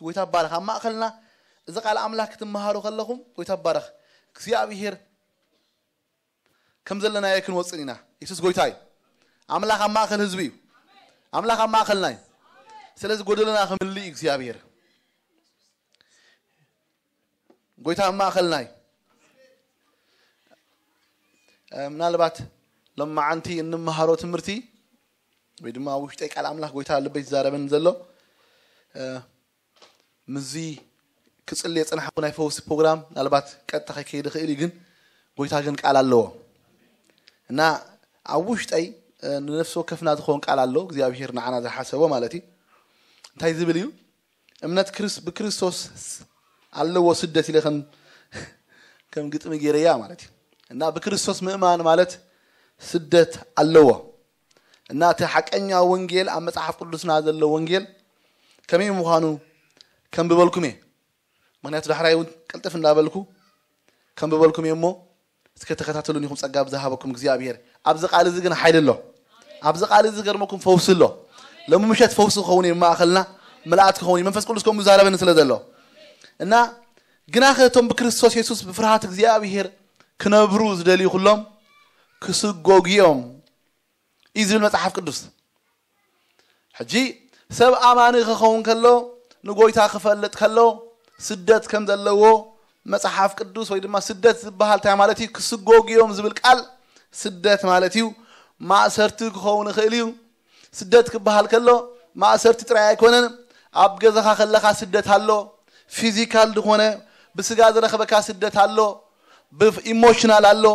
ጎይታ ባረኽ። ኣብ ማእኸልና እዚ ቃል ኣምላኽ ክትመሃሩ ከለኹም ጎይታ ባረኽ። እግዚኣብሔር ከም ዘለናዮ ክንወፅን ኢና። የሱስ ጎይታ እዩ። ኣምላኽ ኣብ ማእኸል ህዝቢ እዩ። ኣምላኽ ኣብ ማእኸልና እዩ። ስለዚ ጎደሎና ክምልእ እዩ እግዚኣብሔር። ጎይታ ኣብ ማእኸልና እዩ። ምናልባት ሎማዓንቲ እንመሃሮ ትምህርቲ ወይ ድማ ውሽጠይ ቃል ኣምላኽ ጎይታ ልበይ ዝዛረበኒ ዘሎ ምዚ ክጽሊ የጽናሕኩ ናይ ፈውሲ ፕሮግራም ምናልባት ቀጥታ ከይከይድ ይኽእል እዩ፣ ግን ጎይታ ግን ቃል ኣለዎ እና ኣብ ውሽጠይ ንነፍሲ ወከፍና ዝኸውን ቃል ኣሎ። እግዚኣብሔር ንዓና ዝሓሰቦ ማለት እዩ። እንታይ ዝብል እዩ? እምነት ብክርስቶስ ኣለዎ ስደት ኢለ ከም ከም ግጥሚ ገይረያ ማለት እዩ እና ብክርስቶስ ምእማን ማለት ስደት ኣለዎ እና እቲ ሓቀኛ ወንጌል ኣብ መጽሓፍ ቅዱስና ዘሎ ወንጌል ከመይ ምዃኑ ከንብበልኩም እየ። ምክንያቱ ዳሕራይ እውን ቅልጥፍ እንዳበልኩ ከንብበልኩም እየ እሞ እስከ ተከታተሉን ኢኹም ጸጋ ብዝሃበኩም እግዚኣብሔር። ኣብዚ ቃል እዚ ግን ሓይል ኣሎ። ኣብዚ ቃል እዚ ገርመኩም ፈውሲ ኣሎ። ሎሚ ምሸት ፈውሲ ክኸውን እዩ ማእኸልና፣ ምልኣት ክኸውን እዩ። መንፈስ ቅዱስ ከምኡ ይዛረበኒ ስለ ዘሎ እና ግናኸ እቶም ብክርስቶስ የሱስ ብፍርሃት እግዚኣብሔር ክነብሩ ዝደልዩ ኩሎም ክስጎጉ እዮም እዩ ዝብል መጽሓፍ ቅዱስ። ሕጂ ሰብ ኣማኒ ክኸውን ከሎ ንጎይታ ክፈልጥ ከሎ ስደት ከም ዘለዎ መጽሓፍ ቅዱስ ወይ ድማ ስደት ዝበሃል እንታይ ማለት እዩ? ክስጎጉ እዮም ዝብል ቃል ስደት ማለት እዩ። ማእሰርቲ ክኸውን ይኽእል እዩ። ስደት ክበሃል ከሎ ማእሰርቲ ጥራይ ኣይኮነን። ኣብ ገዛኻ ከለኻ ስደት ኣሎ። ፊዚካል ዝኾነ ብስጋ ዝረኸበካ ስደት ኣሎ። ብኢሞሽናል ኣሎ፣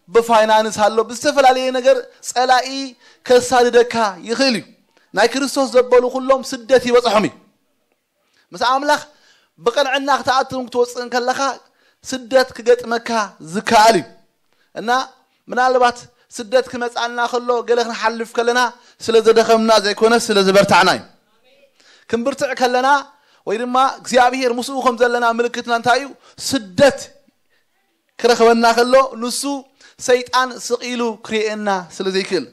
ብፋይናንስ ኣሎ፣ ብዝተፈላለየ ነገር ጸላኢ ከሳድደካ ይኽእል እዩ። ናይ ክርስቶስ ዘበሉ ኩሎም ስደት ይበጽሖም እዩ። ምስ ኣምላኽ ብቕንዕና ክትኣትውን ክትወፅእን ከለኻ ስደት ክገጥመካ ዝከኣል እዩ እና ምናልባት ስደት ክመፃና ከሎ ገለ ክንሓልፍ ከለና ስለ ዘደኸምና ዘይኮነ ስለ ዝበርታዕና እዩ። ክንብርትዕ ከለና ወይ ድማ እግዚኣብሔር ምስኡ ከም ዘለና ምልክትና እንታይ እዩ? ስደት ክረኽበና ከሎ ንሱ ሰይጣን ስቕ ኢሉ ክርእየና ስለ ዘይክእል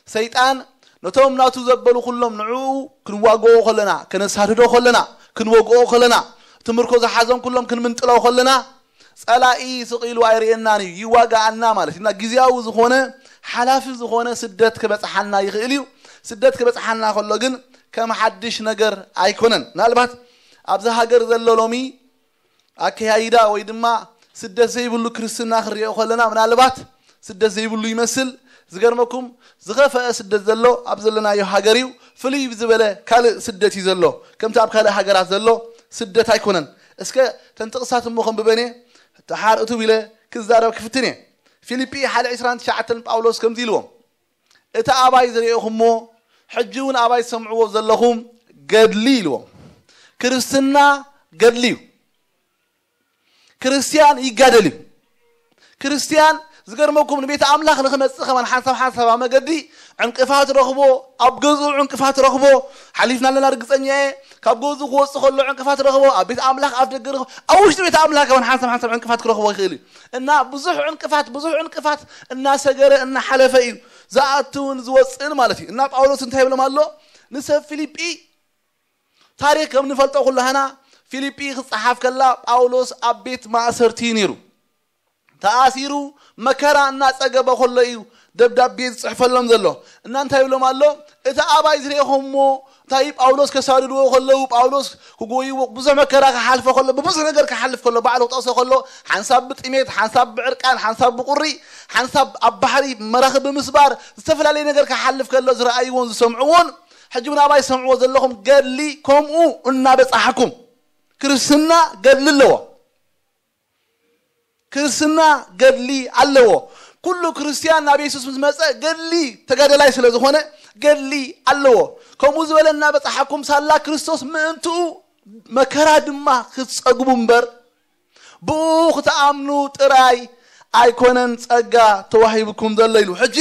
ሰይጣን ነቶም ናቱ ዘበሉ ኩሎም ንዕኡ ክንዋግኦ ከለና፣ ከነሳድዶ ከለና፣ ክንወግኦ ከለና፣ እቲ ምርኮ ዝሓዞም ኩሎም ክንምንጥሎ ከለና ጸላኢ ስቕ ኢሉ ኣይርእየናን እዩ፣ ይዋግኣና ማለት እዩ። እና ግዝያዊ ዝኾነ ሓላፊ ዝኾነ ስደት ክበጽሓና ይኽእል እዩ። ስደት ክበጽሓና ከሎ ግን ከም ሓድሽ ነገር ኣይኮነን። ምናልባት ኣብዚ ሃገር ዘሎ ሎሚ ኣከያይዳ ወይ ድማ ስደት ዘይብሉ ክርስትና ክንሪኦ ከለና ምናልባት ስደት ዘይብሉ ይመስል። ዝገርመኩም ዝኸፈአ ስደት ዘሎ ኣብ ዘለናዮ ሃገር እዩ። ፍልይ ዝበለ ካልእ ስደት እዩ ዘሎ። ከምቲ ኣብ ካልእ ሃገራት ዘሎ ስደት ኣይኮነን። እስከ ተን ጥቕሳት እሞ ከንብበን እየ። ተሓር እቱ ኢለ ክዛረብ ክፍትን እየ። ፊልጲ ሓደ ዕስራን ትሽዓተን ጳውሎስ ከምዚ ኢልዎም፣ እቲ ኣባይ ዝርእኹምዎ ሕጂ እውን ኣባይ ትሰምዕዎ ዘለኹም ገድሊ ኢልዎም። ክርስትና ገድሊ እዩ። ክርስትያን ይጋደል እዩ። ክርስትያን ዝገርመኩም ንቤት ኣምላኽ ንክመፅእ ከማን ሓንሳብ ሓንሳብ ኣብ መገዲ ዕንቅፋት ረኽቦ፣ ኣብ ገዝኡ ዕንቅፋት ረኽቦ። ሓሊፍና ኣለና ርግፀኛ እየ። ካብ ገዝኡ ክወፅእ ከሎ ዕንቅፋት ረኽቦ፣ ኣብ ቤት ኣምላኽ ኣፍ ደገ ረኽቦ፣ ኣብ ውሽጢ ቤት ኣምላኽ ከማን ሓንሳብ ሓንሳብ ዕንቅፋት ክረኽቦ ይኽእል እዩ። እና ብዙሕ ዕንቅፋት ብዙሕ ዕንቅፋት እናሰገረ እናሓለፈ እዩ ዝኣትውን ዝወፅእን ማለት እዩ። እና ጳውሎስ እንታይ ይብሎም ኣሎ ንሰብ ፊልጲ? ታሪክ ከም ንፈልጦ ኩላህና ፊልጲ ክፀሓፍ ከላ ጳውሎስ ኣብ ቤት ማእሰርቲ እዩ ነይሩ። ተኣሲሩ መከራ እናፀገበ ከሎ እዩ ደብዳቤ ዝፅሕፈሎም ዘሎ። እና እንታይ ይብሎም ኣሎ? እቲ ኣባይ ዝርእኹምዎ እንታይ ጳውሎስ ከሳድድዎ ከለዉ ጳውሎስ ክጎይዎ ብዙሕ መከራ ክሓልፎ ከሎ ብብዙሕ ነገር ክሓልፍ ከሎ ባዕሉ ክጠቕሶ ከሎ ሓንሳብ ብጥሜት ሓንሳብ ብዕርቃን ሓንሳብ ብቁሪ ሓንሳብ ኣብ ባሕሪ መራኽብ ብምስባር ዝተፈላለየ ነገር ክሓልፍ ከሎ ዝረኣይዎን ዝሰምዕዎን ሕጂ እውን ኣባይ ዝሰምዕዎ ዘለኹም ገድሊ ከምኡ እናበፃሓኩም። ክርስትና ገድሊ ኣለዎ። ክርስትና ገድሊ ኣለዎ። ኩሉ ክርስትያን ናብ የሱስ ምስ መፀ ገድሊ ተጋደላይ ስለ ዝኾነ ገድሊ ኣለዎ። ከምኡ ዝበለ እናበፃሓኩም ሳላ ክርስቶስ ምእንትኡ መከራ ድማ ክትፀግቡ እምበር ብኡ ክትኣምኑ ጥራይ ኣይኮነን ጸጋ ተዋሂብኩም ዘሎ ኢሉ። ሕጂ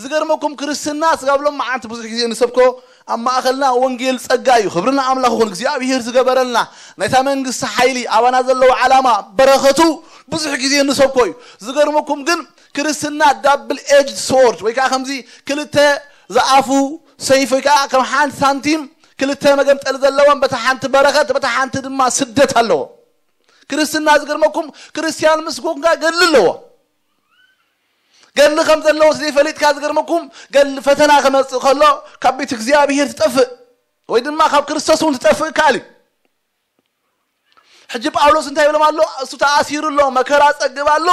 ዝገርመኩም ክርስትና ስጋብ ሎም መዓንቲ ብዙሕ ግዜ ንሰብኮ ኣብ ማእኸልና ወንጌል ጸጋ እዩ። ክብርና ኣምላኽ ይኹን እግዚኣብሔር ዝገበረልና ናይታ መንግስቲ ሓይሊ ኣባና ዘለዎ ዓላማ በረኸቱ ብዙሕ ግዜ ንሰብኮ እዩ። ዝገርመኩም ግን ክርስትና ዳብል ኤጅ ስዎርድ ወይ ከዓ ከምዚ ክልተ ዝኣፉ ሰይፍ ወይ ከዓ ከም ሓንቲ ሳንቲም ክልተ መገምጠል ዘለዎም፣ በታ ሓንቲ በረኸት፣ በታ ሓንቲ ድማ ስደት ኣለዎ። ክርስትና ዝገርመኩም፣ ክርስቲያን ምስ ኮንካ ገድሊ ኣለዎ። ገድሊ ከም ዘለዎ ዘይፈሊጥካ ዝገርመኩም፣ ገድሊ ፈተና ክመጽእ ከሎ ካብ ቤት እግዚኣብሔር ትጠፍእ ወይ ድማ ካብ ክርስቶስ እውን ትጠፍእ ይከኣል እዩ። ሕጂ ጳውሎስ እንታይ ይብሎም ኣሎ? እሱ ተኣሲሩ ኣሎ፣ መከራ ጸግብ ኣሎ።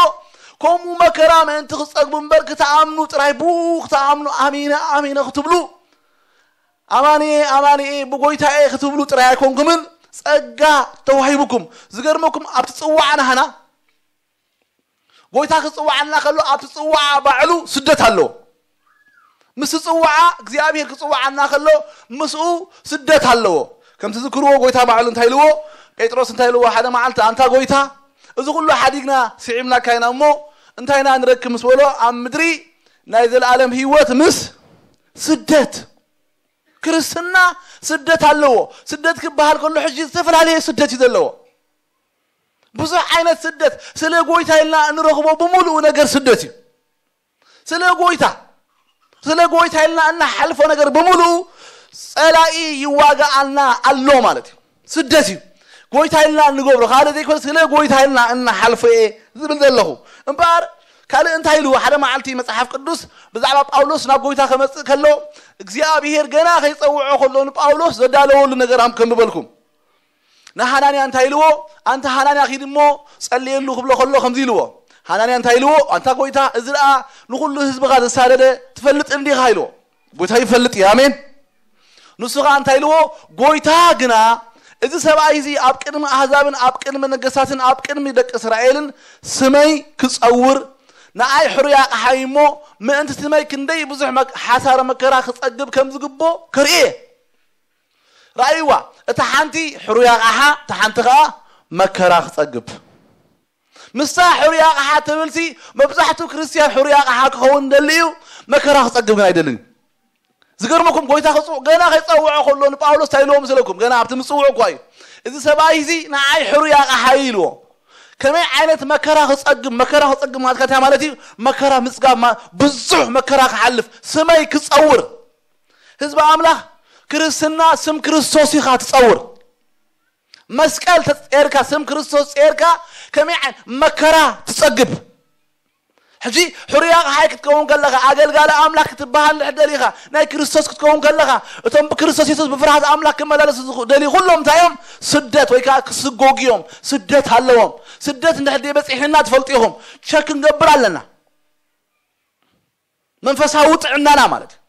ከምኡ መከራ ምእንቲ ክጸግቡ እምበር ክትኣምኑ ጥራይ፣ ብኡ ክትኣምኑ ኣሚነ ኣሚነ ክትብሉ፣ ኣማንኤ ኣማንኤ ብጎይታኤ ክትብሉ ጥራይ ኣይኮንኩምን፣ ጸጋ ተዋሂቡኩም። ዝገርመኩም ኣብቲ ጽዋዕ ናህና ጎይታ ክጽዋዓና ከሎ ኣብቲ ጽዋዕ ባዕሉ ስደት ኣለዎ። ምስ ጽዋዓ እግዚኣብሔር ክጽዋዓና ከሎ ምስኡ ስደት ኣለዎ። ከምቲ ዝክርዎ ጎይታ ባዕሉ እንታይ ኢልዎ? ጴጥሮስ እንታይ ኢልዎ? ሓደ መዓልቲ ኣንታ ጎይታ፣ እዚ ኩሉ ሓዲግና ስዒምናካ ኢና እሞ እንታይ ኢና ንረክብ ምስ በሎ፣ ኣብ ምድሪ ናይ ዘለኣለም ህይወት ምስ ስደት። ክርስትና ስደት ኣለዎ። ስደት ክበሃል ከሎ ሕጂ ዝተፈላለየ ስደት እዩ ዘለዎ። ብዙሕ ዓይነት ስደት፣ ስለ ጎይታ ኢልና እንረኽቦ ብምሉኡ ነገር ስደት እዩ። ስለ ጎይታ ስለ ጎይታ ኢልና እናሓልፎ ነገር ብምሉኡ ጸላኢ ይዋጋኣልና ኣሎ ማለት እዩ። ስደት እዩ። ጎይታ ኢልና እንገብሮ ካልእ ዘይኮነ ስለ ጎይታ ኢልና እናሓልፎ እየ ዝብል ዘለኹ። እምበኣር ካልእ እንታይ ኢሉ? ሓደ መዓልቲ መጽሓፍ ቅዱስ ብዛዕባ ጳውሎስ ናብ ጎይታ ከመጽእ ከሎ እግዚኣብሔር ገና ከይጸውዖ ከሎ ንጳውሎስ ዘዳለወሉ ነገር ኣም ከንብበልኩም። ንሃናንያ እንታይ ኢልዎ? ኣንታ ሃናንያ ኺድ እሞ ጸልየሉ ክብሎ ከሎ ከምዚ ኢልዎ። ሃናንያ እንታይ ኢልዎ? ኣንታ ጎይታ፣ እዚ ደኣ ንኹሉ ህዝብኻ ዘሳደደ ትፈልጥ እንዲኻ ኢልዎ። ጎይታ ይፈልጥ እዩ። ኣሜን። ንሱ ኸኣ እንታይ ኢልዎ? ጎይታ ግና እዚ ሰብኣይ እዚ ኣብ ቅድሚ ኣህዛብን ኣብ ቅድሚ ነገስታትን ኣብ ቅድሚ ደቂ እስራኤልን ስመይ ክጸውር ንኣይ ሕሩይ ኣቕሓይ እሞ ምእንቲ ስመይ ክንደይ ብዙሕ መክ- ሓሳረ መከራ ክጸግብ ከም ዝግቦ ከርእየ። ረኣይዋ፣ እታ ሓንቲ ሕሩይ ኣቕሓ፣ እታ ሓንቲ ኸኣ መከራ ክጸግብ። ምስታ ሕሩይ ኣቕሓ ትብልሲ መብዛሕትኡ ክርስትያን ሕሩይ ኣቕሓ ክኸውን ደሊ እዩ፣ መከራ ክጸግብ ግን ኣይደልን እዩ። ዝገርመኩም ጎይታ ክጽው- ገና ከይጸውዖ ከሎ ንጳውሎስ እንታይ ኢልዎ ምስለኩም? ገና ኣብቲ ምጽውዕ እኳ እዩ። እዚ ሰብኣይ እዚ ንዓይ ሕሩይ ኣቕሓ እዩ ኢልዎ። ከመይ ዓይነት መከራ ክጸግብ? መከራ ክጸግብ ማለት እንታይ ማለት እዩ? መከራ ምጽጋብ ማ- ብዙሕ መከራ ክሓልፍ ስመይ ክጸውር። ህዝቢ ኣምላኽ ክርስትና ስም ክርስቶስ ኢኻ ትጸውር። መስቀል ተጸርካ ስም ክርስቶስ ጸርካ ከመይ ዓይነት መከራ ትጸግብ? ሕጂ ሕሩይ ኣቕሓይ ክትከውን ከለኻ ኣገልጋሊ ኣምላኽ ክትበሃል እንድሕር ደሊኻ ናይ ክርስቶስ ክትከውን ከለኻ እቶም ብክርስቶስ የሱስ ብፍርሃት ኣምላኽ ክመላለሱ ዝኽ- ደልዩ ኩሎም እንታይ እዮም? ስደት ወይ ከዓ ክስጎጉ እዮም። ስደት ኣለዎም። ስደት እንድሕር ደይ በፂሕና ትፈልጡ ኢኹም። ቸክ ክንገብር ኣለና። መንፈሳዊ ጥዕናና ማለት እዩ።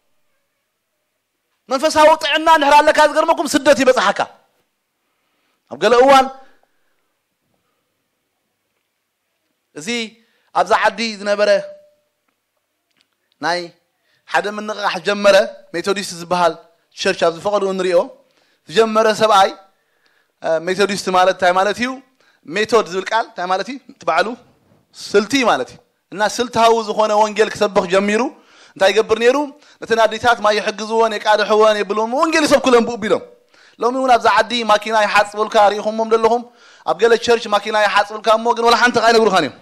መንፈሳዊ ጥዕና እንድሕር ኣለካ ዝገርመኩም ስደት ይበፅሓካ። ኣብ ገለ እዋን እዚ ኣብዛ ዓዲ ዝነበረ ናይ ሓደ ምንቕቓሕ ጀመረ። ሜቶዲስት ዝበሃል ቸርች ኣብዚ ፈቐድኡ ንሪኦ ዝጀመረ ሰብኣይ እ፣ ሜቶዲስት ማለት እንታይ ማለት እዩ? ሜቶድ ዝብል ቃል እንታይ ማለት እዩ? እቲ ባዕሉ ስልቲ ማለት እዩ። እና ስልታዊ ዝኾነ ወንጌል ክሰብኽ ጀሚሩ እንታይ ይገብር ነይሩ? ነተን ኣዴታት ማይ ይሕግዝወን፣ የቃድሕወን፣ የብልዎም፣ ወንጌል ይሰብኩለን ብኡ ቢሎም። ሎሚ እውን ኣብዛ ዓዲ ማኪና ይሓጽበልካ ርኢኹሞም ዘለኹም። ኣብ ገለ ቸርች ማኪና ይሓጽብልካ እሞ ግን ወላ ሓንቲ ቃ ይነግሩኻን እዮም።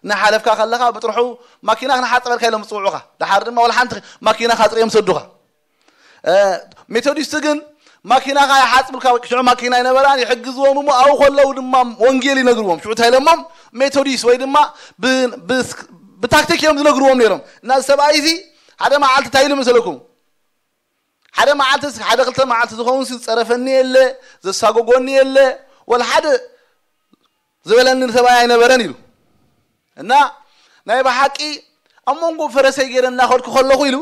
እናሓለፍካ ከለኻ ብጥርሑ ማኪና ክነሓጽበልካ ኢሎም ዝጽውዑኻ። ደሓር ድማ ወላ ሓንቲ ማኪና ካጽርዮም ሰዱኻ። እ፣ ሜቶዲስት ግን ማኪናኻ ይሓጽብልካ፣ ሽዑ ማኪና ይነበራን ይሕግዝዎም እሞ ኣብኡ ከለዉ ድማ ወንጌል ይነግርዎም። ሽዑ እንታይ ኢሎሞም? ሜቶዲስት ወይ ድማ ብ- ብ- ብታክቲክ እዮም ዝነግርዎም ነይሮም። እና እዚ ሰብኣይ እዚ ሓደ መዓልቲ እንታይ ኢሉ መሰለኩም? ሓደ መዓልቲ ሓደ ክልተ መዓልቲ ዝኸውን ዝጸረፈኒ የለ፣ ዘሳጎጎኒ የለ፣ ወላ ሓደ ዝበለኒ ሰብኣይ ኣይነበረን ኢሉ። እና ናይ ብሓቂ ኣብ መንጎ ፈረሰይ ገይረ እናኸድኩ ከለኹ ኢሉ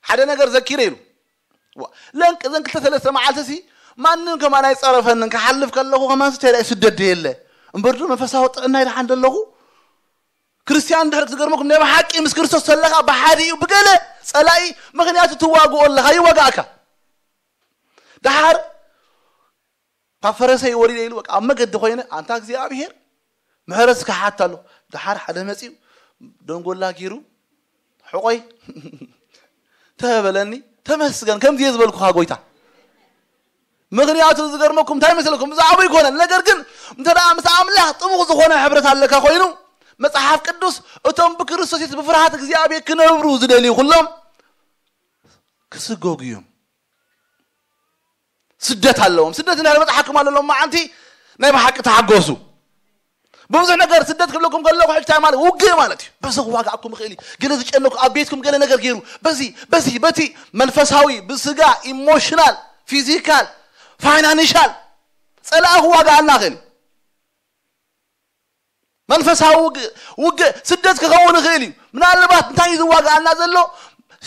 ሓደ ነገር ዘኪረ ኢሉ። ዋ፣ ለንቅ ዘን ክልተ ሰለስተ መዓልቲ ሲ ማንም ከማን ኣይጸረፈንን፣ ክሓልፍ ከለኹ ከማን ሲ ተላይ ስደት የለ። እምበር ዶ መንፈሳዊ ጥዕና ይደሓን ደለኹ? ክርስቲያን ድሕር ክትገርመኩም ናይ ብሓቂ ምስ ክርስቶስ ዘለኻ ብሓዲኡ ብገለ ጸላኢ ምኽንያቱ ትዋግኦ ኣለኻ፣ ይወጋእካ። ደሓር ካብ ፈረሰይ ወሪደ ኢሉ በቃ ኣብ መገዲ ኮይነ ኣንታ እግዚኣብሔር ምሕረት ክሓት ኣሎ። ደሓር ሓደ መጺኡ ደንጎላ ጊሩ ሕቆይ ተበለኒ። ተመስገን ከምዚ እየ ዝበልኩኻ ጎይታ። ምኽንያቱ ዝገርመኩም እንታይ መሰለኩም? ብዛዕባ ኣይኮነን። ነገር ግን እንተ ደኣ ምስ ኣምላኽ ጥቡቕ ዝኾነ ሕብረት ኣለካ ኮይኑ መጽሓፍ ቅዱስ እቶም ብክርስቶስ የሱስ ብፍርሃት እግዚኣብሔር ክነብሩ ዝደልዩ ኩሎም ክስጎጉ እዮም። ስደት ኣለዎም። ስደት እንድሕር በፅሓኩም ኣሎ ሎማዓንቲ፣ ናይ ብሓቂ ተሓጎሱ። ብዙሕ ነገር ስደት ክብለኩም ከለኹ ሕጂ እንታይ ማለት ውግእ ማለት እዩ። በዚ ክዋጋእኩም ይኽእል እዩ። ገለ ዝጨነኩ ኣብ ቤትኩም ገለ ነገር ገይሩ በዚ በዚ በቲ መንፈሳዊ፣ ብስጋ፣ ኢሞሽናል፣ ፊዚካል፣ ፋይናንሻል፣ ጸላኢ ክዋጋኣና ይኽእል እዩ። መንፈሳዊ ውግእ ውግእ ስደት ክኸውን ይኽእል እዩ። ምናልባት እንታይ እዩ ዝዋጋኣና ዘሎ?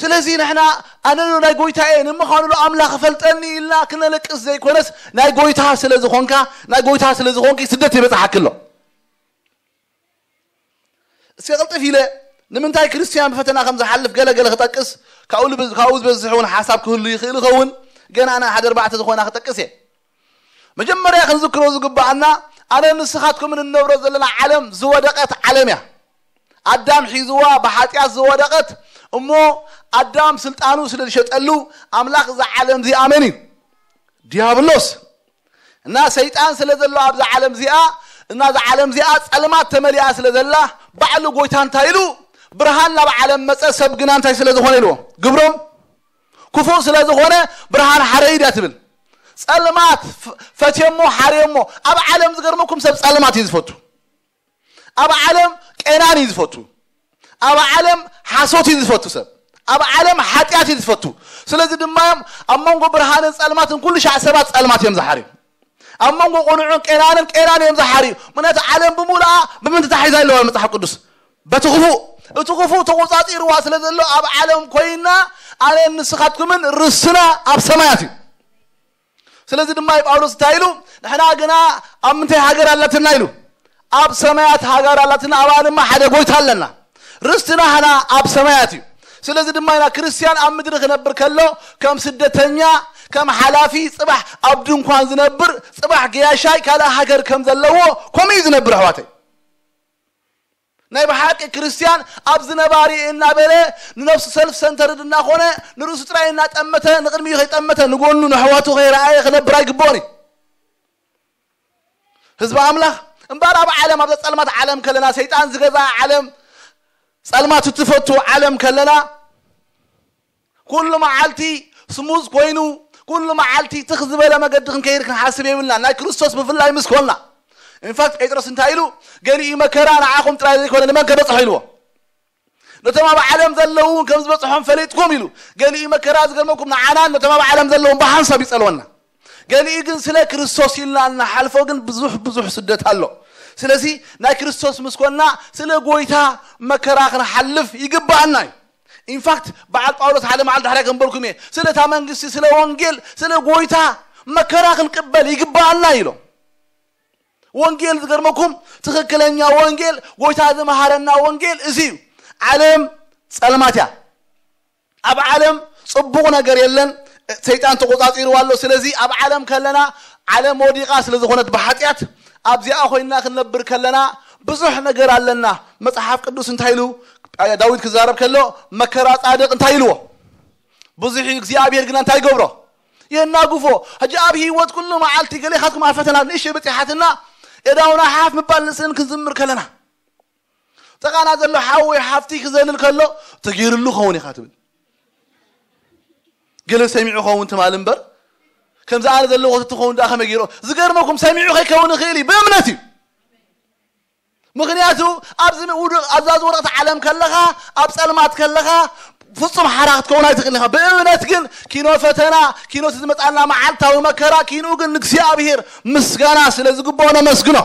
ስለዚ ንሕና ኣነ ናይ ጎይታየ ንምዃኑ ኣምላኽ ፈልጠኒ ኢልና ክነለቅስ ዘይኮነስ፣ ናይ ጎይታ ስለ ዝኾንካ፣ ናይ ጎይታ ስለ ዝኾንኪ ስደት ይበጽሓኪ ኣሎ። እስከ ቅልጥፍ ኢለ ንምንታይ ክርስትያን ብፈተና ከም ዝሓልፍ ገለ ገለ ክጠቅስ፣ ካብኡ ልብ- ካብኡ ዝበዝሕ እውን ሓሳብ ክህሉ ይኽእል ይኸውን። ገና ኣነ ሓደ ኣርባዕተ ዝኾና ክጠቅስ እየ። መጀመርያ ክንዝክሮ ዝግባኣና፣ ኣነ ንስኻትኩም እንነብሮ ዘለና ዓለም ዝወደቐት ዓለም እያ። ኣዳም ሒዝዋ ብሓጢኣት ዝወደቐት፣ እሞ ኣዳም ስልጣኑ ስለ ዝሸጠሉ ኣምላኽ እዛ ዓለም እዚኣ መን እዩ? ዲያብሎስ። እና ሰይጣን ስለ ዘሎ ኣብዛ ዓለም እዚኣ፣ እና እዛ ዓለም እዚኣ ጸልማት ተመሊኣ ስለ ዘላ፣ ባዕሉ ጎይታ እንታይ ኢሉ? ብርሃን ናብ ዓለም መጸ፣ ሰብ ግና እንታይ ስለ ዝኾነ ኢልዎ? ግብሮም ክፉእ ስለ ዝኾነ ብርሃን ሓረዩ ድያ ትብል? ጸልማት ፍ- ፈትዮሞ ሓርዮሞ። ኣብ ዓለም ዝገርመኩም ሰብ ጸልማት እዩ ዝፈቱ። ኣብ ዓለም ቄናን እዩ ዝፈቱ። ኣብ ዓለም ሓሶት እዩ ዝፈቱ ሰብ። ኣብ ዓለም ሓጢኣት እዩ ዝፈቱ። ስለዚ ድማ እዮም ኣብ መንጎ ብርሃንን ጸልማትን ኩሉ ሻዕ ሰባት ጸልማት እዮም ዝሓርዩ። ኣብ መንጎ ቅኑዕን ቄናንን ቄናን እዮም ዝሓርዩ። ምክንያቱ ዓለም ብምሉኣ ብምንታይ ተታሒዛ ኣለዋ? መጽሓፍ ቅዱስ በቲ ክፉእ፣ እቲ ክፉእ ተቆጻጺርዋ ስለ ዘሎ ኣብ ዓለም ኮይና ኣነ ንስኻትኩምን ርስትና ኣብ ሰማያት እዩ። ስለዚ ድማ እዩ ጳውሎስ እንታይ ኢሉ? ንሕና ግና ኣብ ምንታይ ሃገር ኣላትና ኢሉ? ኣብ ሰማያት ሃገር ኣላትና፣ ኣብኣ ድማ ሓደ ጎይታ ኣለና። ርስትና ህና ኣብ ሰማያት እዩ። ስለዚ ድማ ኢና ክርስትያን ኣብ ምድሪ ክነብር ከሎ ከም ስደተኛ፣ ከም ሓላፊ፣ ጽባሕ ኣብ ድንኳን ዝነብር፣ ጽባሕ ገያሻይ ካልእ ሃገር ከም ዘለዎ፣ ከምኡ እዩ ዝነብር ኣሕዋተይ። ናይ ብሓቂ ክርስትያን ኣብዚ ነባሪ እናበለ ንነፍሱ ሰልፍ ሰንተርድ እናኾነ ንርእሱ ጥራይ እናጠመተ ንቕድሚኡ ከይጠመተ ንጎኑ ንሕዋቱ ከይረኣየ ክነብር ኣይግብኦን እዩ። ህዝቢ ኣምላኽ እምበኣር ኣብ ዓለም ኣብዛ ጸልማት ዓለም ከለና ሰይጣን ዝገዛ ዓለም ጸልማት እትፈቱ ዓለም ከለና ኩሉ መዓልቲ ስሙዝ ኮይኑ ኩሉ መዓልቲ ትኽ ዝበለ መገዲ ክንከይድ ክንሓስብ የብልና። ናይ ክርስቶስ ብፍላይ ምስ ኮንና። ኢንፋክት ጴጥሮስ እንታይ ኢሉ? ገሊኡ መከራ ንዓኹም ጥራይ ዘይኮነ ንመን ከበጽሖ ኢልዎ? ነቶም ኣብ ዓለም ዘለዉ ከም ዝበጽሖም ፈሊጥኩም ኢሉ። ገሊኡ መከራ ዝገርመኩም ንዓናን ነቶም ኣብ ዓለም ዘለዎም ብሓንሳብ ይጸልወና። ገሊኡ ግን ስለ ክርስቶስ ኢልና እንሓልፎ ግን ብዙሕ ብዙሕ ስደት ኣሎ። ስለዚ ናይ ክርስቶስ ምስ ኮንና ስለ ጎይታ መከራ ክንሓልፍ ይግባኣና እዩ። ኢንፋክት በዓል ጳውሎስ ሓደ መዓልቲ ዳሕራይ ከም በልኩም እየ፣ ስለ እታ መንግስቲ፣ ስለ ወንጌል፣ ስለ ጎይታ መከራ ክንቅበል ይግባኣና ኢሎም። ወንጌል ዝገርመኩም ትኽክለኛ ወንጌል ጎይታ ዝመሃረና ወንጌል እዚ እዩ። ዓለም ጸልማት እያ። ኣብ ዓለም ጽቡቕ ነገር የለን። ሰይጣን ተቆጻጺርዋ ኣሎ። ስለዚ ኣብ ዓለም ከለና ዓለም ወዲቓ ስለ ዝኾነት ብሓጢኣት ኣብዚኣ ኮይና ክንነብር ከለና ብዙሕ ነገር ኣለና። መጽሓፍ ቅዱስ እንታይ ኢሉ ዳዊት ክዛረብ ከሎ መከራ ጻድቕ እንታይ ኢልዎ? ብዙሕ እዩ፣ እግዚኣብሔር ግና እንታይ ይገብሮ? የናግፎ። ሕጂ ኣብ ህይወት ኩሉ መዓልቲ ገሌኻትኩም ኣብ ፈተና ንእሽተይ በጺሓትና የዳውና ሓፍ ምባል ንስእን ክንዝምር ከለና ጥቓና ዘሎ ሓው ወይ ሓፍቲ ክዘልል ከሎ ተገይርሉ ኸውን ኢኻ ትብል። ገለ ሰሚዑ ኸውን ትማል እምበር ከምዚ ኣነ ዘለዎ ትኸውን ደኣ ከመይ ገይሮ? ዝገርመኩም ሰሚዑ ከይከውን ይኽእል እዩ፣ ብእምነት እዩ። ምኽንያቱ ኣብዚ ውዱቕ ኣብዛ ዝወደቕቲ ዓለም ከለኻ ኣብ ጸልማት ከለኻ ፍጹም ሓራ ክትከውን ኣይትኽእል ኢኻ። ብእምነት ግን ኪኖ ፈተና ኪኖ እቲ ዝመጻና መዓልታዊ መከራ ኪንኡ ግን ንእግዚኣብሔር ምስጋና ስለ ዝግብኦ ነመስግኖ።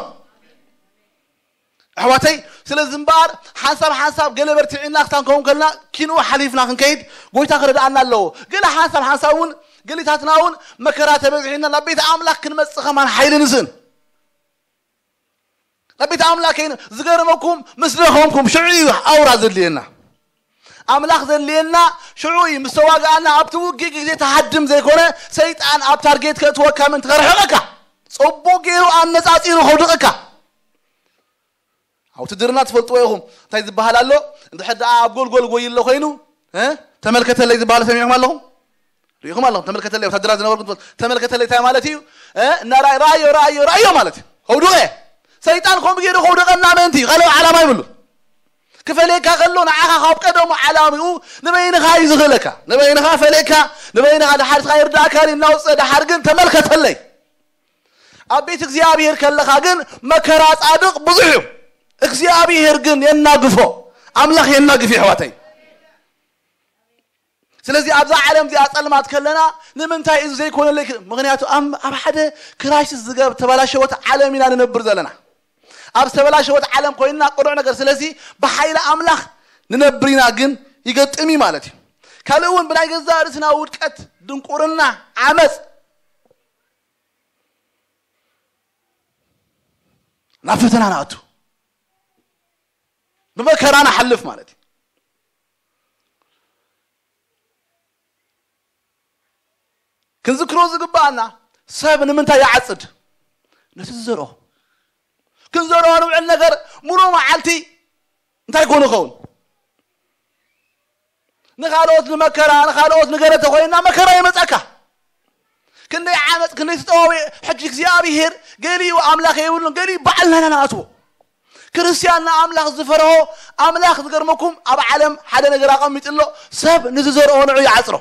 ኣሕዋተይ ስለዚ እምበኣር ሓንሳብ ሓንሳብ ገለ በርቲዕና ክሳብ ንከውን ከልና ኪንኡ ሓሊፍና ክንከይድ ጎይታ ክረድኣና ኣለዎ። ገለ ሓንሳብ ሓንሳብ እውን ገሊታትና እውን መከራ ተበዚሒና ናብ ቤት ኣምላኽ ክንመጽእ ኸማን ሓይሊ ንስእን። ናብ ቤት ኣምላኽ ከይኑ ዝገርመኩም ምስ ደኸምኩም ሽዑ እዩ ኣውራ ዘድልየና። ኣምላኽ ዘድልየና ሽዑ እዩ ምስ ተዋግኣና። ኣብቲ ውግእ ግዜ ተሃድም ዘይኮነ ሰይጣን ኣብ ታርጌት ከእትወካ ምእንቲ ከርሕቐካ ጽቡቕ ገይሩ ኣነጻጺሩ ከውድቐካ። ኣብ ውትድርና ትፈልጥዎ ኢኹም እንታይ ዝበሃል ኣሎ? እንድሕር ደኣ ኣብ ጎልጎል ጎይሎ ኮይኑ እ ተመልከተለይ ዝበሃል ሰሚዕኩም ኣለኹም? ሪኢኹም ኣለኹም? ተመልከተለይ ወታደራት ዝነበርኩም ትፈልጡ። ተመልከተለይ እንታይ ማለት እዩ? እ እናራይ ራዮ ራዮ ራዮ ማለት እዩ። ከውድቐ ሰይጣን ከምኡ ገይሩ ከውድቐና ምእንቲ እዩ። ካልእ ዓላማ ይብሉ። ክፈልየካ ከሎ ንዓኻ ካብ ቀደሙ ዓላምኡ ንበይንኻ እዩ ዝኽእለካ። ንበይንኻ ፈልየካ፣ ንበይንኻ ድሓር ስኻ ይርዳእካ ድዩ እናውፅእ ድሓር ግን ተመልከተለይ። ኣብ ቤት እግዚኣብሔር ከለኻ ግን መከራ ጻድቕ ብዙሕ እዩ። እግዚኣብሔር ግን የናግፎ። ኣምላኽ የናግፍ የሕዋተይ። ስለዚ ኣብዛ ዓለም እዚኣ ጸልማት ከለና ንምንታይ እዚ ዘይኮነለይ? ምኽንያቱ ኣብ ሓደ ክራይሲስ ዝገብ ተበላሸወት ዓለም ኢና ንነብር ዘለና። ኣብ ዝተበላሸወት ዓለም ኮይንና ቅኑዕ ነገር ስለዚ ብሓይሊ ኣምላኽ ንነብር ኢና ግን ይገጥም እዩ ማለት እዩ። ካልእ እውን ብናይ ገዛ ርእስና ውድቀት፣ ድንቁርና፣ ዓመፅ ናብ ፈተና ንኣቱ፣ ብመከራ ንሓልፍ ማለት እዩ። ክንዝክሮ ዝግባኣና ሰብ ንምንታይ ይዓፅድ? ነቲ ዝዘርኦ። ክንዘርኦ ንውዕል ነገር ሙሉ መዓልቲ እንታይ ኮን ይኸውን? ንኻልኦት ንመከራ ንኻልኦት ንገለ ተኮይንና መከራ ይመፀካ። ክንደይ ዓመፅ ክንደይ ተጠዋዊ ሕጂ እግዚኣብሔር ገሊኡ ኣምላኽ የብሉን ገሊኡ ባዕልና ኢና ንኣትዎ። ክርስቲያን ንኣምላኽ ዝፈርሆ ኣምላኽ ዝገርመኩም ኣብ ዓለም ሓደ ነገር ኣቐሚጡ ኣሎ። ሰብ ንዝዘርኦ ንዑ ይዓፅሮ።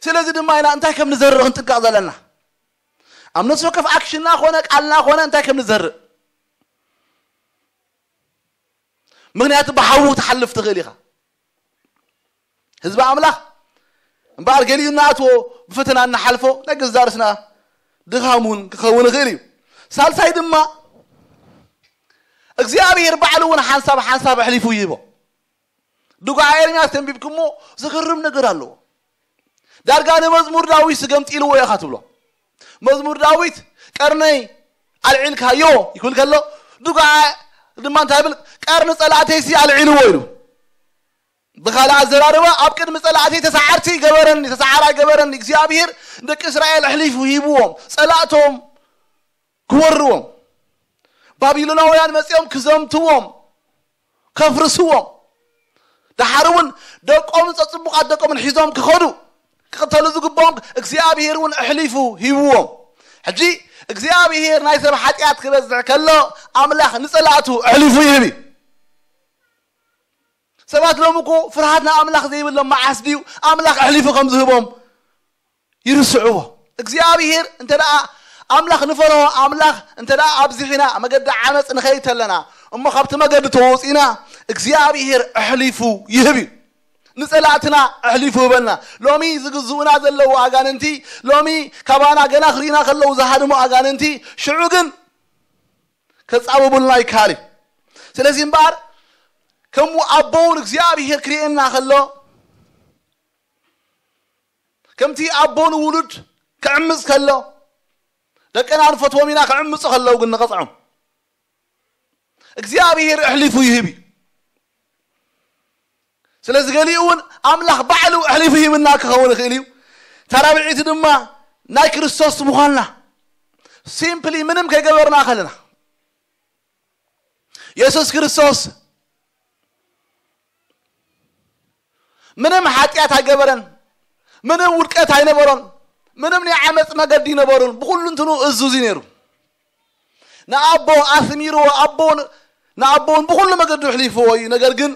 ስለዚ ድማ ኢና እንታይ ከም ንዘርእ ክንጥንቀቕ ዘለና። ኣብ ነፍሲ ወከፍ ኣክሽንና ኮነ ቃልና ኮነ እንታይ ከም ንዘርእ። ምክንያቱ ብሓዊ ክትሓልፍ ትኽእል ኢኻ። ህዝቢ ኣምላኽ እምበኣር ገሊኡ እናኣትዎ ብፈተና እናሓልፎ ናይ ገዛእ ርእስና ድኻም እውን ክኸውን ይኽእል እዩ። ሳልሳይ ድማ እግዚኣብሔር ባዕሉ እውን ሓንሳብ ሓንሳብ ኣሕሊፉ ይህቦ። ድጓ ኤርምያስ ተንቢብኩሞ ዝግርም ነገር ኣለዎ። ዳርጋ ንመዝሙር ዳዊት ስገምጢልዎ ኢኻ ትብሎ። መዝሙር ዳዊት ቀርነይ ኣልዒልካዮ ይብል ከሎ ድጓ ድማ እንታይ ይብል? ቀርኒ ጸላእተይሲ ኣልዒልዎ ኢሉ። ብኻልእ ኣዘራርባ ኣብ ቅድሚ ጸላእተይ ተሳዓርቲ ገበረኒ፣ ተሳዓራይ ገበረኒ። እግዚኣብሔር ንደቂ እስራኤል ኣሕሊፉ ሂብዎም ጸላእቶም ክወርዎም። ባቢሎናውያን መጺኦም ክዘምትዎም፣ ከፍርስዎም። ደሓር እውን ደቆምን ጸጽቡቓት ደቆምን ሒዞም ክኸዱ ክቕተሉ ዝግብኦም እግዚኣብሔር እውን ኣሕሊፉ ሂብዎም። ሕጂ እግዚኣብሔር ናይ ሰብ ሓጢኣት ክበዝሕ ከሎ ኣምላኽ ንጸላእቱ ኣሕሊፉ ይህብ እዩ። ሰባት ሎም እኮ ፍርሃት ንኣምላኽ ዘይብሎም መዓስ ድዩ ኣምላኽ ኣሕሊፉ ከም ዝህቦም ይርስዕዎ። እግዚኣብሔር እንተ ደኣ ኣምላኽ ንፈርሆ ኣምላኽ እንተ ደኣ ኣብዚሕና መገዲ ዓመፅ ንኸይድ ተለና እሞ ካብቲ መገዲ ተወፂና እግዚኣብሔር ኣሕሊፉ ይህብ እዩ። ንፀላእትና ኣሕሊፉ ይህበልና። ሎሚ ዝግዝኡና ዘለዉ ኣጋንንቲ፣ ሎሚ ካባና ገና ክርእዩና ከለዉ ዝሃድሙ ኣጋንንቲ፣ ሽዑ ግን ከጻብቡልና ይከኣል እዩ። ስለዚ እምበኣር ከም ኣቦውን እግዚኣብሔር ክርእየና ከሎ ከምቲ ኣቦ ንውሉድ ክዕምፅ ከሎ ደቅና ንፈትዎም ኢና ክዕምፁ ከለዉ ግን ንቐፅዖም እግዚኣብሔር ኣሕሊፉ ይህብ እዩ። ስለዚ ገሊኡ እውን ኣምላኽ ባዕሉ ኣሕሊፉ ሂብና ክኸውን ይኽእል እዩ። ታራብዒቲ ድማ ናይ ክርስቶስ ምዃንና ሲምፕሊ ምንም ከይገበርና ከለና የሱስ ክርስቶስ ምንም ሓጢኣት ኣይገበረን፣ ምንም ውድቀት ኣይነበሮን፣ ምንም ናይ ዓመፅ መገዲ ኣይነበሩን። ብኩሉ እንትኑ እዙዝ እዩ ነይሩ። ንኣቦ ኣስሚርዎ ኣቦን ንኣቦን ብኩሉ መገዱ ኣሕሊፍዎ እዩ። ነገር ግን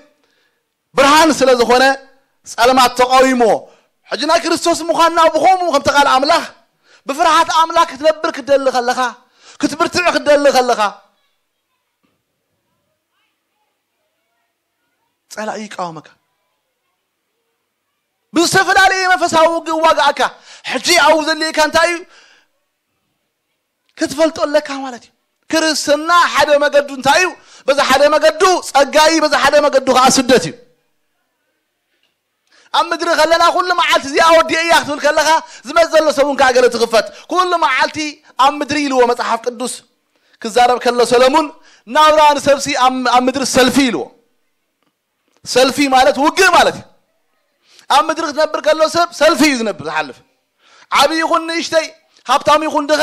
ብርሃን ስለ ዝኾነ ጸልማት ተቃዊምዎ። ሕጂ ናይ ክርስቶስ ምዃንና ብኸምኡ ከምቲ ቃል ኣምላኽ ብፍርሃት ኣምላኽ ክትነብር ክትደሊ ከለኻ ክትብርትዕ ክትደሊ ከለኻ ጸላኢ ይቃወመካ። ብዝተፈላለየ መንፈሳዊ ውግእ ይዋግኣካ። ሕጂ ኣብኡ ዘድልየካ እንታይ እዩ? ክትፈልጦ ኣለካ ማለት እዩ። ክርስትና ሓደ መገዱ እንታይ እዩ? በዛ ሓደ መገዱ ጸጋ እዩ፣ በዛ ሓደ መገዱ ከዓ ስደት እዩ። ኣብ ምድሪ ከለና ኩሉ መዓልቲ እዚኣ ወዲአ እያ ክትብል ከለኻ ዝመፅ ዘሎ ሰብ እውን ከዓ ገለ ትኽፈት። ኩሉ መዓልቲ ኣብ ምድሪ ኢልዎ መፅሓፍ ቅዱስ ክዛረብ ከሎ ሰለሙን ናብራ ንሰብሲ ኣብ ኣብ ምድሪ ሰልፊ ኢልዎ። ሰልፊ ማለት ውግእ ማለት እዩ። ኣብ ምድሪ ክትነብር ከሎ ሰብ ሰልፊ እዩ ዝነብር ዝሓልፍ። ዓብዪ ይኹን ንእሽተይ፣ ሃብታም ይኹን ድኻ፣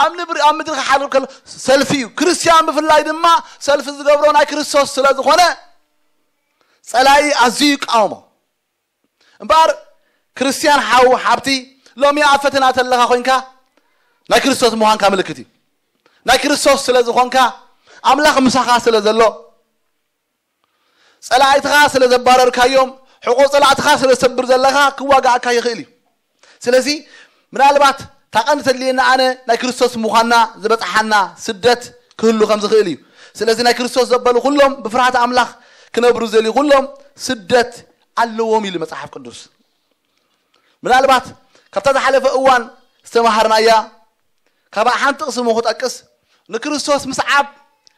ኣብ ንብሪ ኣብ ምድሪ ክሓልፍ ከሎ ሰልፊ እዩ። ክርስቲያን ብፍላይ ድማ ሰልፊ ዝገብሮ ናይ ክርስቶስ ስለ ዝኾነ ጸላኢ ኣዝዩ ይቃወሞ። እምበኣር ክርስቲያን ሓው ሓብቲ ሎሚ ኣብ ፈተና ተለኻ ኮይንካ ናይ ክርስቶስ ምዃንካ ምልክት እዩ። ናይ ክርስቶስ ስለ ዝኾንካ ኣምላኽ ምሳኻ ስለ ዘሎ፣ ጸላእትኻ ስለ ዘባረርካዮም፣ ሕቆ ጸላእትኻ ስለ ዝሰብር ዘለኻ ክዋጋእካ ይኽእል እዩ። ስለዚ ምናልባት እታ ቀንዲ ተድልየና ኣነ ናይ ክርስቶስ ምዃንና ዝበጽሓና ስደት ክህሉ ከም ዝኽእል እዩ። ስለዚ ናይ ክርስቶስ ዘበሉ ኩሎም ብፍርሃት ኣምላኽ ክነብሩ ዘልዩ ኩሎም ስደት ኣለዎም ኢሉ መጽሓፍ ቅዱስ። ምናልባት ካብታ ዝሓለፈ እዋን ዝተማሃርናያ ካብ ሓንቲ ጥቕሲ እሞ ክጠቅስ፣ ንክርስቶስ ምስዓብ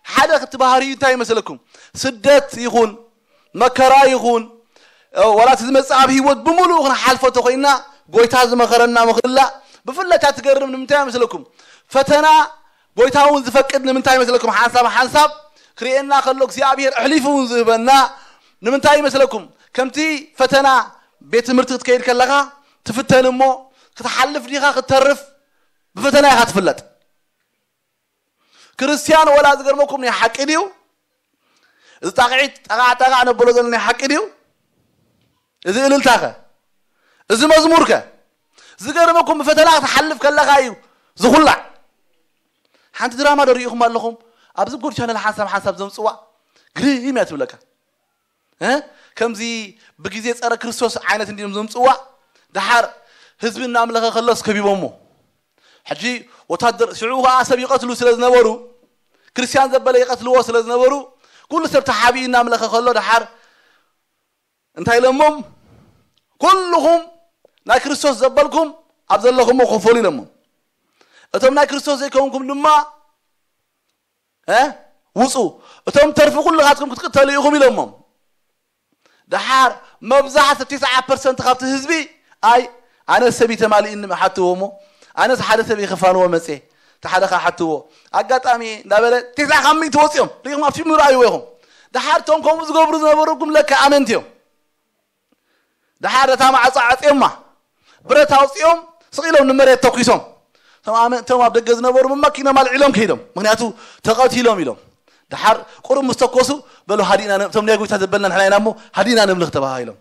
ሓደ ክትባህሪ እንታይ ይመስለኩም? ስደት ይኹን መከራ ይኹን ወላ እቲ ዝመጽእ ኣብ ህይወት ብምሉኡ ክንሓልፎ ተኮይና ጎይታ ዝመኸረና ምኽላ ብፍላይ እታ ትገርም ንምንታይ ይመስለኩም? ፈተና ጎይታ እውን ዝፈቅድ ንምንታይ ይመስለኩም? ሓንሳብ ሓንሳብ ክርእየና ከሎ እግዚኣብሔር ኣሕሊፉ እውን ዝህበና ንምንታይ ይመስለኩም? ከምቲ ፈተና ቤት ትምህርቲ ክትከይድ ከለኻ ትፍተን እሞ ክትሓልፍ ዲኻ ክትተርፍ ብፈተና ኢኻ ትፍለጥ። ክርስቲያን ወላ ዝገርመኩም ናይ ሓቂ ድዩ? እዚ ጣቕዒት ጠቓዕ ጠቓዕ ነብሎ ዘሎ ናይ ሓቂ ድዩ? እዚ እልልታኸ? እዚ መዝሙርከ? ዝገርመኩም ብፈተና ክትሓልፍ ከለኻ እዩ ዝኹላዕ። ሓንቲ ድራማ ዶ ርኢኹም ኣለኹም? ኣብዚ ጎድ ቻነል ሓንሳብ ሓንሳብ ዘምፅዋ ግርም እያ ትብለካ። እ? ከምዚ ብግዜ ጸረ ክርስቶስ ዓይነት እንዲም ዘምጽዋ። ደሓር ህዝቢ እናምለኸ ከሎስ ከቢቦሞ። ሕጂ ወታደር ሽዑ ከኣ ሰብ ይቐትሉ ስለ ዝነበሩ ክርስቲያን ዘበለ ይቐትልዎ ስለ ዝነበሩ ኩሉ ሰብ ተሓቢኡ እናምለኸ ከሎ ደሓር እንታይ ኢሎሞም? ኩልኹም ናይ ክርስቶስ ዘበልኩም ኣብ ዘለኹሞ ክፈሉ ኢሎሞም። እቶም ናይ ክርስቶስ ዘይከውንኩም ድማ እ ውፁ፣ እቶም ተርፊ ኩልኻትኩም ክትቅተሉ ኢኹም ኢሎሞም። ደሓር መብዛሕቲ ትስዓ ፐርሰንት ካብቲ ህዝቢ ኣይ ኣነ ሰብ ተማሊእኒ ሓትዎ እሞ ኣነስ ሓደ ሰብ ይኸፋንዎ መፅየ ተሓደ ከዓ ሓትዎ ኣጋጣሚ እንዳበለ ትስዓ ካብ ሚእቲ ወፂኦም ሪኢኹም ኣብቲ ምርኣይዎ ኢኹም። ደሓር እቶም ከምኡ ዝገብሩ ዝነበሩ ጉም ለካ ኣመንቲ እዮም። ደሓር እታ ማዕጾ ዓጽዮማ ብረት ኣውጺኦም ስቕ ኢሎም ንመሬት ተኩሶም እቶም ኣመ- እቶም ኣብ ደገ ዝነበሩ ብማኪኖም ኣልዒሎም ከይዶም ምክንያቱ ተቐቲሎም ኢሎም። ደሓር ቁሩብ ምስ ተኮሱ በሉ ሃዲእና ነ- እቶም ናይ ጎይታ ዘበልና ንሕና ኢና እሞ ሃዲእና ነምልኽ ተባሂሎም።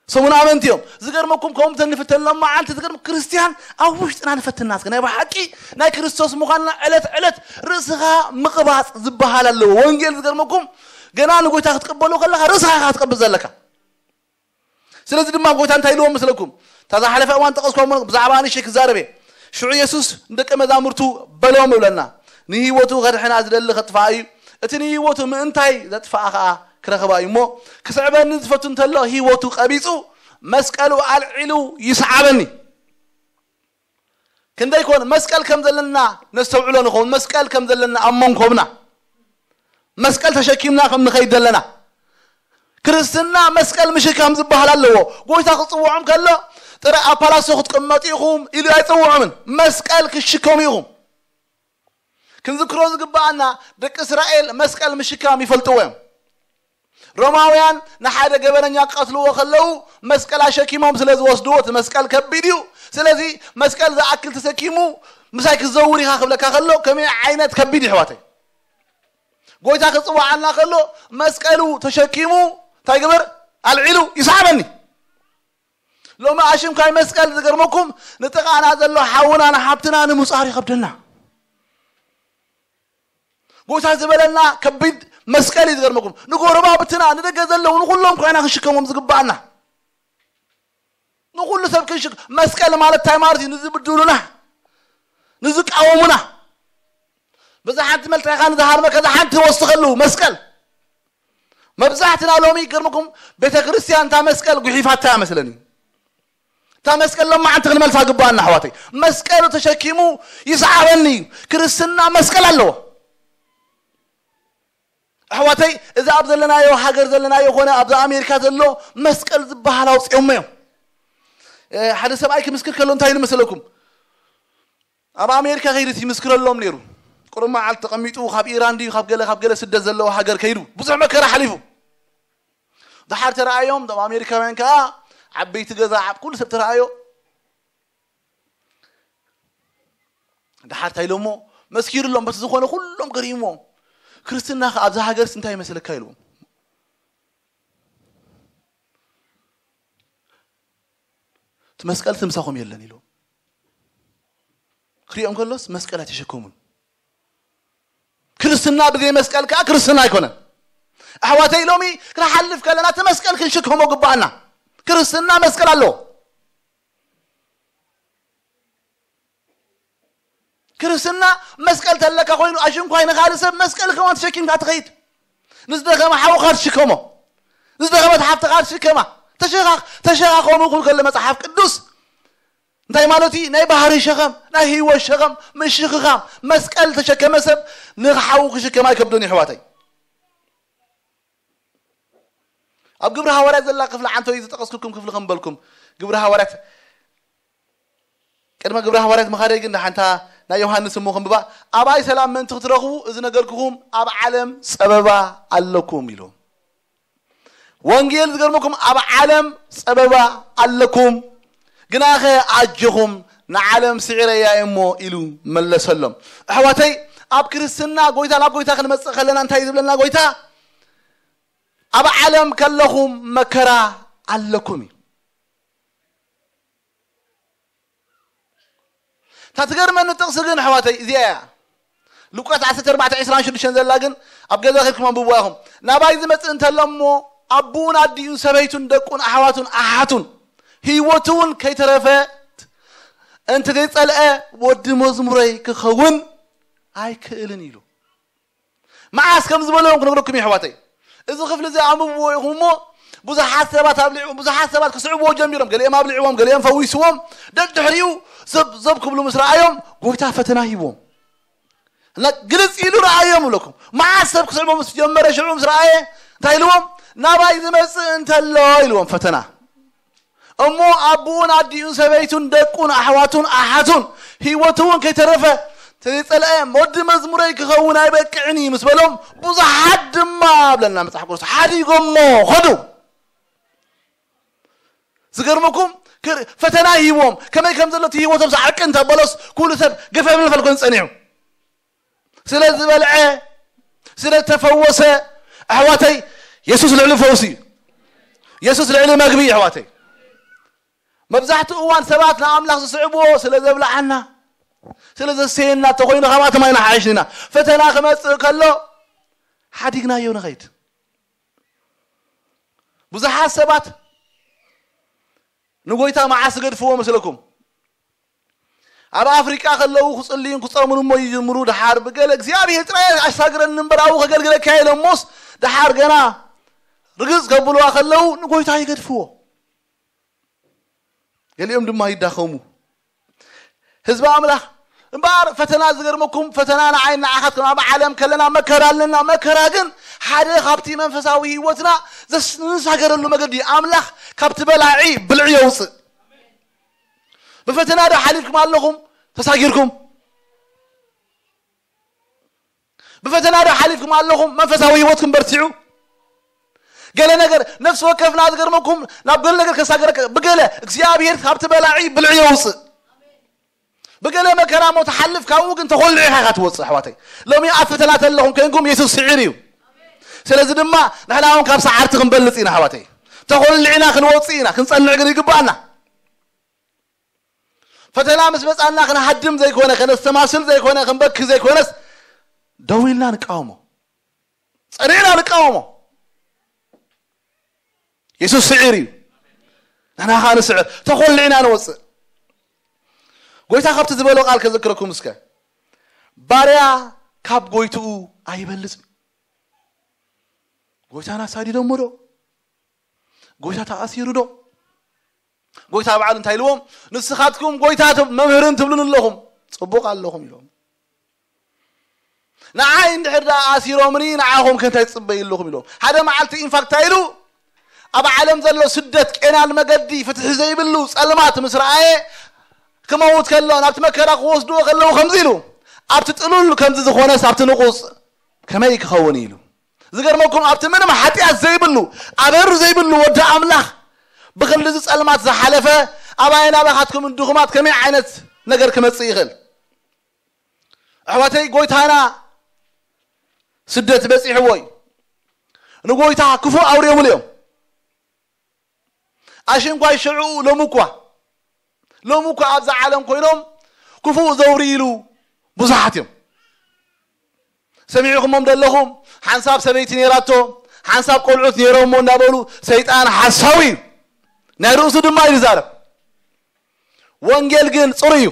ሰሙን ኣመንቲ እዮም። ዝገርመኩም ከምኡ ተንፍተሎም መዓልቲ ዝገርም ክርስቲያን ኣብ ውሽጥና ንፈትና እስከ ናይ ብሓቂ ናይ ክርስቶስ ምዃንና ዕለት ዕለት ርእስኻ ምቕባጽ ዝበሃል ኣለዎ። ወንጌል ዝገርመኩም ገና ንጎይታ ክትቅበሉ ከለኻ ርእስኻ ኢኻ ክትቀብጽ ዘለካ። ስለዚ ድማ ጎይታ እንታይ ኢልዎም መስለኩም? እታ ዝሓለፈ እዋን ጠቐስኳሞ ብዛዕባ ንእሽተይ ክዛረብ እየ። ሽዑ የሱስ ንደቀ መዛሙርቱ በሎም እብለና፣ ንህይወቱ ከድሕና ዝደሊ ከጥፍኣ እዩ፣ እቲ ንህይወቱ ምእንታይ ዘጥፍኣ ኸኣ ክረኽባ እዩ እሞ፣ ክስዕበኒ ዝፈቱ እንተሎ ህይወቱ ቀቢጹ መስቀሉ ኣልዒሉ ይስዓበኒ። ክንደይ ኮን መስቀል ከም ዘለና ነስተውዕሎ ንኸውን፣ መስቀል ከም ዘለና ኣብ መንኮብና መስቀል ተሸኪምና ከም ንኸይድ ዘለና። ክርስትና መስቀል ምሽካም ዝበሃል ኣለዎ። ጎይታ ክጽውዖም ከሎ ጥረ ኣብ ፓላሶ ክትቅመጡ ኢኹም ኢሉ ኣይጽውዖምን። መስቀል ክሽከሙ ኢኹም። ክንዝክሮ ዝግባኣና ደቂ እስራኤል መስቀል ምሽካም ይፈልጥዎ እዮም። ሮማውያን ንሓደ ገበነኛ ክቐትልዎ ከለዉ መስቀል ኣሸኪሞም ስለ ዝወስድዎ እቲ መስቀል ከቢድ እዩ። ስለዚ መስቀል ዝኣክል ተሰኪሙ ምሳይ ክዘውር ኢኻ ክብለካ ከሎ ከመይ ዓይነት ከቢድ ይሕዋተይ። ጎይታ ክጽውዓና ከሎ መስቀሉ ተሸኪሙ እንታይ ግበር ኣልዒሉ ይስዓበኒ። ሎሚ ኣሽምካይ መስቀል ዝገርመኩም ንጥቓና ዘሎ ሓውና ንሓብትና ንምጻር ይኸብደና። ጎይታ ዝበለና ከቢድ መስቀል እዩ ዝገርመኩም። ንጎረባብትና ንደገ ዘለዉ ንኩሎም ኮይና ክንሽከሞም ዝግባኣና ንኩሉ ሰብ ክንሽክ መስቀል ማለት እንታይ ማለት እዩ? ንዝብድሉና ንዝቃወሙና በዛ ሓንቲ መልትኻ ንዝሃርመ ከዛ ሓንቲ ወስኸሉ መስቀል። መብዛሕትና ሎሚ ይገርምኩም ቤተ ክርስቲያን እታ መስቀል ጉሒፋታ መስለኒ። እታ መስቀል ሎማዓንቲ ክንመልሳ ግባኣና ኣሕዋተይ። መስቀሉ ተሸኪሙ ይስዓበኒ እዩ። ክርስትና መስቀል ኣለዎ። ኣሕዋተይ እዚ ኣብ ዘለናዮ ሃገር ዘለናዮ ኮነ ኣብዚ ኣሜሪካ ዘሎ መስቀል ዝበሃል ኣውፅኦሞ እዮም። ሓደ ሰብኣይ ክምስክር ከሎ እንታይ ኢሉ መሰለኩም? ኣብ ኣሜሪካ ከይዱ ይምስክረሎም ነይሩ። ቁሩብ መዓልቲ ተቐሚጡ ካብ ኢራን ድዩ ካብ ገለ ካብ ገለ ስደት ዘለዎ ሃገር ከይዱ ብዙሕ መከራ ሓሊፉ። ደሓር ተረኣዮም ቶም ኣሜሪካውያን ከዓ ዓበይቲ ገዛ ዓብ ኩሉ ሰብ ተረኣዮ። ደሓር እንታይ ኢሎሞ መስኪሩሎም በቲ ዝኾነ ኩሎም ገሪሞ። ክርስትና ከ ኣብዛ ሃገርስ እንታይ ይመስለካ ኢልዎም። እቲ መስቀል እቲ ምሳኹም የለን ኢልዎም። ክሪኦም ከሎስ መስቀል ኣይተሸከሙን። ክርስትና ብዘይ መስቀል ከዓ ክርስትና ኣይኮነን። ኣሕዋተይ፣ ሎሚ ክንሓልፍ ከለና እቲ መስቀል ክንሽከሞ ግባኣና። ክርስትና መስቀል ኣለዎ። ክርስትና መስቀል ተለካ ኮይኑ፣ ኣሽንኳይ ንኻልእ ሰብ መስቀል ከማን ተሸኪምካ ትኸይድ። ንዝደኸመ ሓውኻ ትሽከሞ፣ ንዝደኸመት ሓፍትኻ ትሽከማ። ተሸኻ- ተሸኻኸሙ ክብል ከሎ መጽሓፍ ቅዱስ እንታይ ማለት እዩ? ናይ ባህሪ ሸኸም፣ ናይ ህይወት ሸኸም፣ ምሽኽኻም። መስቀል ተሸከመ ሰብ ንሓዉ ክሽከም ኣይከብዶን፣ ይሕዋተይ። ኣብ ግብሪ ሃዋርያት ዘላ ክፍሊ ዓንተው ዝጠቐስኩልኩም ክፍሊ ከም በልኩም፣ ግብሪ ሃዋርያት፣ ቅድመ ግብሪ ሃዋርያት ምኻደይ ግን ሓንታ ናይ ዮሃንስ እሞ ክንብባ፣ "ኣብኣይ ሰላም ምእንቲ ክትረኽቡ እዚ ነገርኩኹም፣ ኣብ ዓለም ጸበባ ኣለኩም" ኢሉ። ወንጌል ዝገርመኩም፣ "ኣብ ዓለም ጸበባ ኣለኩም፣ ግናኸ ኣጆኹም፣ ንዓለም ስዒረያ እየ እሞ" ኢሉ መለሰሎም። ኣሕዋተይ፣ ኣብ ክርስትና ጎይታ፣ ናብ ጎይታ ክንመጽእ ከለና እንታይ ዝብለና ጎይታ? "ኣብ ዓለም ከለኹም መከራ ኣለኩም" እዩ። እታ ትገርመኒ ጥቕሲ ግን ኣሕዋተይ እዚኣ እያ። ሉቃስ ዓሰርተ ኣርባዕተ ዕስራን ሽዱሽተን ዘላ ግን ኣብ ገዛ ከድኩም ኣንብብዋ ኢኹም። "ናባይ ዝመጽእ እንተሎ እሞ ኣቦኡን ኣዲኡን ሰበይቱን ደቁን ኣሕዋቱን ኣሓቱን ህይወቱ እውን ከይተረፈት እንተ ዘይጸልአ ወዲ መዝሙረይ ክኸውን ኣይክእልን" ኢሉ። መዓስ ከም ዝበሎም ክነግረኩም የሕዋተይ። እዚ ክፍሊ እዚ ኣንብብዎ ኢኹም እሞ ብዙሓት ሰባት ኣብሊዑ፣ ብዙሓት ሰባት ክስዕብዎ ጀሚሮም። ገሊኦም ኣብሊዕዎም፣ ገሊኦም ፈዊስዎም። ደድሕሪኡ ዘብ ዘብ ክብሉ ምስ ረኣዮም ጎይታ ፈተና ሂብዎም። እና ግልጽ ኢሉ ረኣዮም እብለኩም። መዓስ ሰብ ክስዕቦም ምስ ጀመረ ሽዑ ምስ ረኣየ እንታይ ኢልዎም? "ናባይ ዝመጽእ እንተሎ" ኢልዎም ፈተና። "እሞ ኣቦኡን ኣዲኡን ሰበይቱን ደቁን ኣሕዋቱን ኣሓቱን ህይወቱ እውን ከይተረፈ ተዘይጸልአ ወዲ መዝሙረይ ክኸውን ኣይበቅዕን እዩ" ምስ በሎም ብዙሓት ድማ ብለና መጽሓፍ ቅዱስ ሓዲጎሞ ኸዱ። ዝገርመኩም ክር- ፈተና ይህዎም ከመይ ከም ዘሎ እቲ ህይወቶም ዝዓቂ እንተበሎስ ኩሉ ሰብ ገፈ ምልፈል ኮይኑ ጸኒሑ ስለ ዝበልዐ ስለ ተፈወሰ ኣሕዋተይ የሱስ ልዕሊ ፈውሲ እዩ። የሱስ ልዕሊ መግቢ እዩ ኣሕዋተይ። መብዛሕትኡ እዋን ሰባት ንኣምላኽ ዝስዕብዎ ስለ ዘብልዓና ስለ ዘሰየና ተኾይኑ ካብኣቶም ኣይንሓይሽን ኢና። ፈተና ክመጽእ ከሎ ሓዲግናዮ ንኸይድ። ብዙሓት ሰባት ንጎይታ መዓስ ዝገድፍዎ መስለኩም? ኣብ ኣፍሪቃ ከለዉ ክጽልዩን ክጸምኑ እሞ ይጅምሩ። ደሓር ብገለ እግዚኣብሔር ጥራይ ኣሻግረኒ እምበር ኣብኡ ከገልግለካ ኢሎሞስ ደሓር ገና ርግጽ ከብልዋ ከለዉ ንጎይታ ይገድፍዎ። ገሊኦም ድማ ይዳኸሙ። ህዝቢ ኣምላኽ እምበኣር ፈተና ዝገርመኩም ፈተና ንዓይ ንዓኻት ከም ኣብ ዓለም ከለና መከራ ኣለና። መከራ ግን ሓደ ካብቲ መንፈሳዊ ህይወትና ዘስ- ንሳገረሉ መገዲ ኣምላኽ ካብቲ በላዒ ብልዒ የውፅእ። ብፈተና ዶ ሓሊፍኩም ኣለኹም ተሳጊርኩም? ብፈተና ዶ ሓሊፍኩም ኣለኹም መንፈሳዊ ህይወትኩም በርቲዑ? ገለ ነገር ነፍሲ ወከፍና ዝገርመኩም ናብ ገለ ነገር ከሳገረካ ብገለ እግዚኣብሔር ካብቲ በላዒ ብልዒ የውፅእ። ብገለ መከራ ሞ ትሓልፍ ካብኡ ግን ተኾልዒኻ ኢኻ ትወፅእ ኣሕዋተይ። ሎሚ ኣብ ፈተና ተለኹም ኮይንኩም የሱስ ስዒር እዩ። ስለዚ ድማ ንሕና እውን ካብ ሰዓርቲ ክንበልፅ ኢና ኣሕዋተይ። ተኾልዒና ክንወፅእ ኢና ክንፀንዕ ግን ይግባኣና። ፈተና ምስ መጻና ክንሃድም ዘይኮነ ከነስተማስል ዘይኮነ ክንበኪ ዘይኮነስ ደው ኢልና ንቃወሞ። ጸኒዕና ንቃወሞ። የሱስ ስዒር እዩ። ንሕና ኸዓ ንስዕር። ተኾሊዕና ንወፅእ። ጎይታ ካብቲ ዝበሎ ቃል ከዘክረኩም እስከ። ባርያ ካብ ጎይትኡ ኣይበልጽ። ጎይታና ኣሳዲዶሞ ዶ? ጎይታ ተኣሲሩ ዶ? ጎይታ ባዕሉ እንታይ ኢልዎም? ንስኻትኩም ጎይታ መምህርን ትብሉን ኣለኹም፣ ጽቡቕ ኣለኹም ኢሎም። ንዓይ እንድሕር ደኣ ኣሲሮምኒ ንዓኹም ከ እንታይ ትጽበዩ ኣለኹም ኢሎም። ሓደ መዓልቲ ኢንፋክት እንታይ ኢሉ? ኣብ ዓለም ዘሎ ስደት፣ ቄናን መገዲ፣ ፍትሒ ዘይብሉ ጸልማት ምስ ረኣየ ክመውት ከሎ ናብቲ መከራ ክወስድዎ ከለዉ ከምዚ ኢሉ፣ ኣብቲ ጥሉል ከምዚ ዝኾነስ ኣብቲ ንቑጽ ከመይ ክኸውን ኢሉ። ዝገርመኩም ኣብቲ ምንም ሓጢኣት ዘይብሉ ኣበሩ ዘይብሉ ወዲ ኣምላኽ ብክንድዚ ጸልማት ዝሓለፈ ኣባየ ናባኻትኩም ድኹማት ከመይ ዓይነት ነገር ክመጽእ ይኽእል? ኣሕዋተይ ጎይታና ስደት በጺሕዎ እዩ። ንጎይታ ክፉእ ኣውሪዮምሉ እዮም። ኣሽንኳይ ሽዑ ሎሚ እኳ ሎሚ እኳ ኣብዛ ዓለም ኮይኖም ክፉእ ዘውርይሉ ብዙሓት እዮም። ሰሚዕኹሞም ዘለኹም፣ ሓንሳብ ሰበይቲ ነይራቶ፣ ሓንሳብ ቆልዑት ነይሮሞ እንዳበሉ፣ ሰይጣን ሓሳዊ እዩ፣ ናይ ርእሱ ድማ እዩ ዝዛረብ። ወንጌል ግን ጽሩይ እዩ።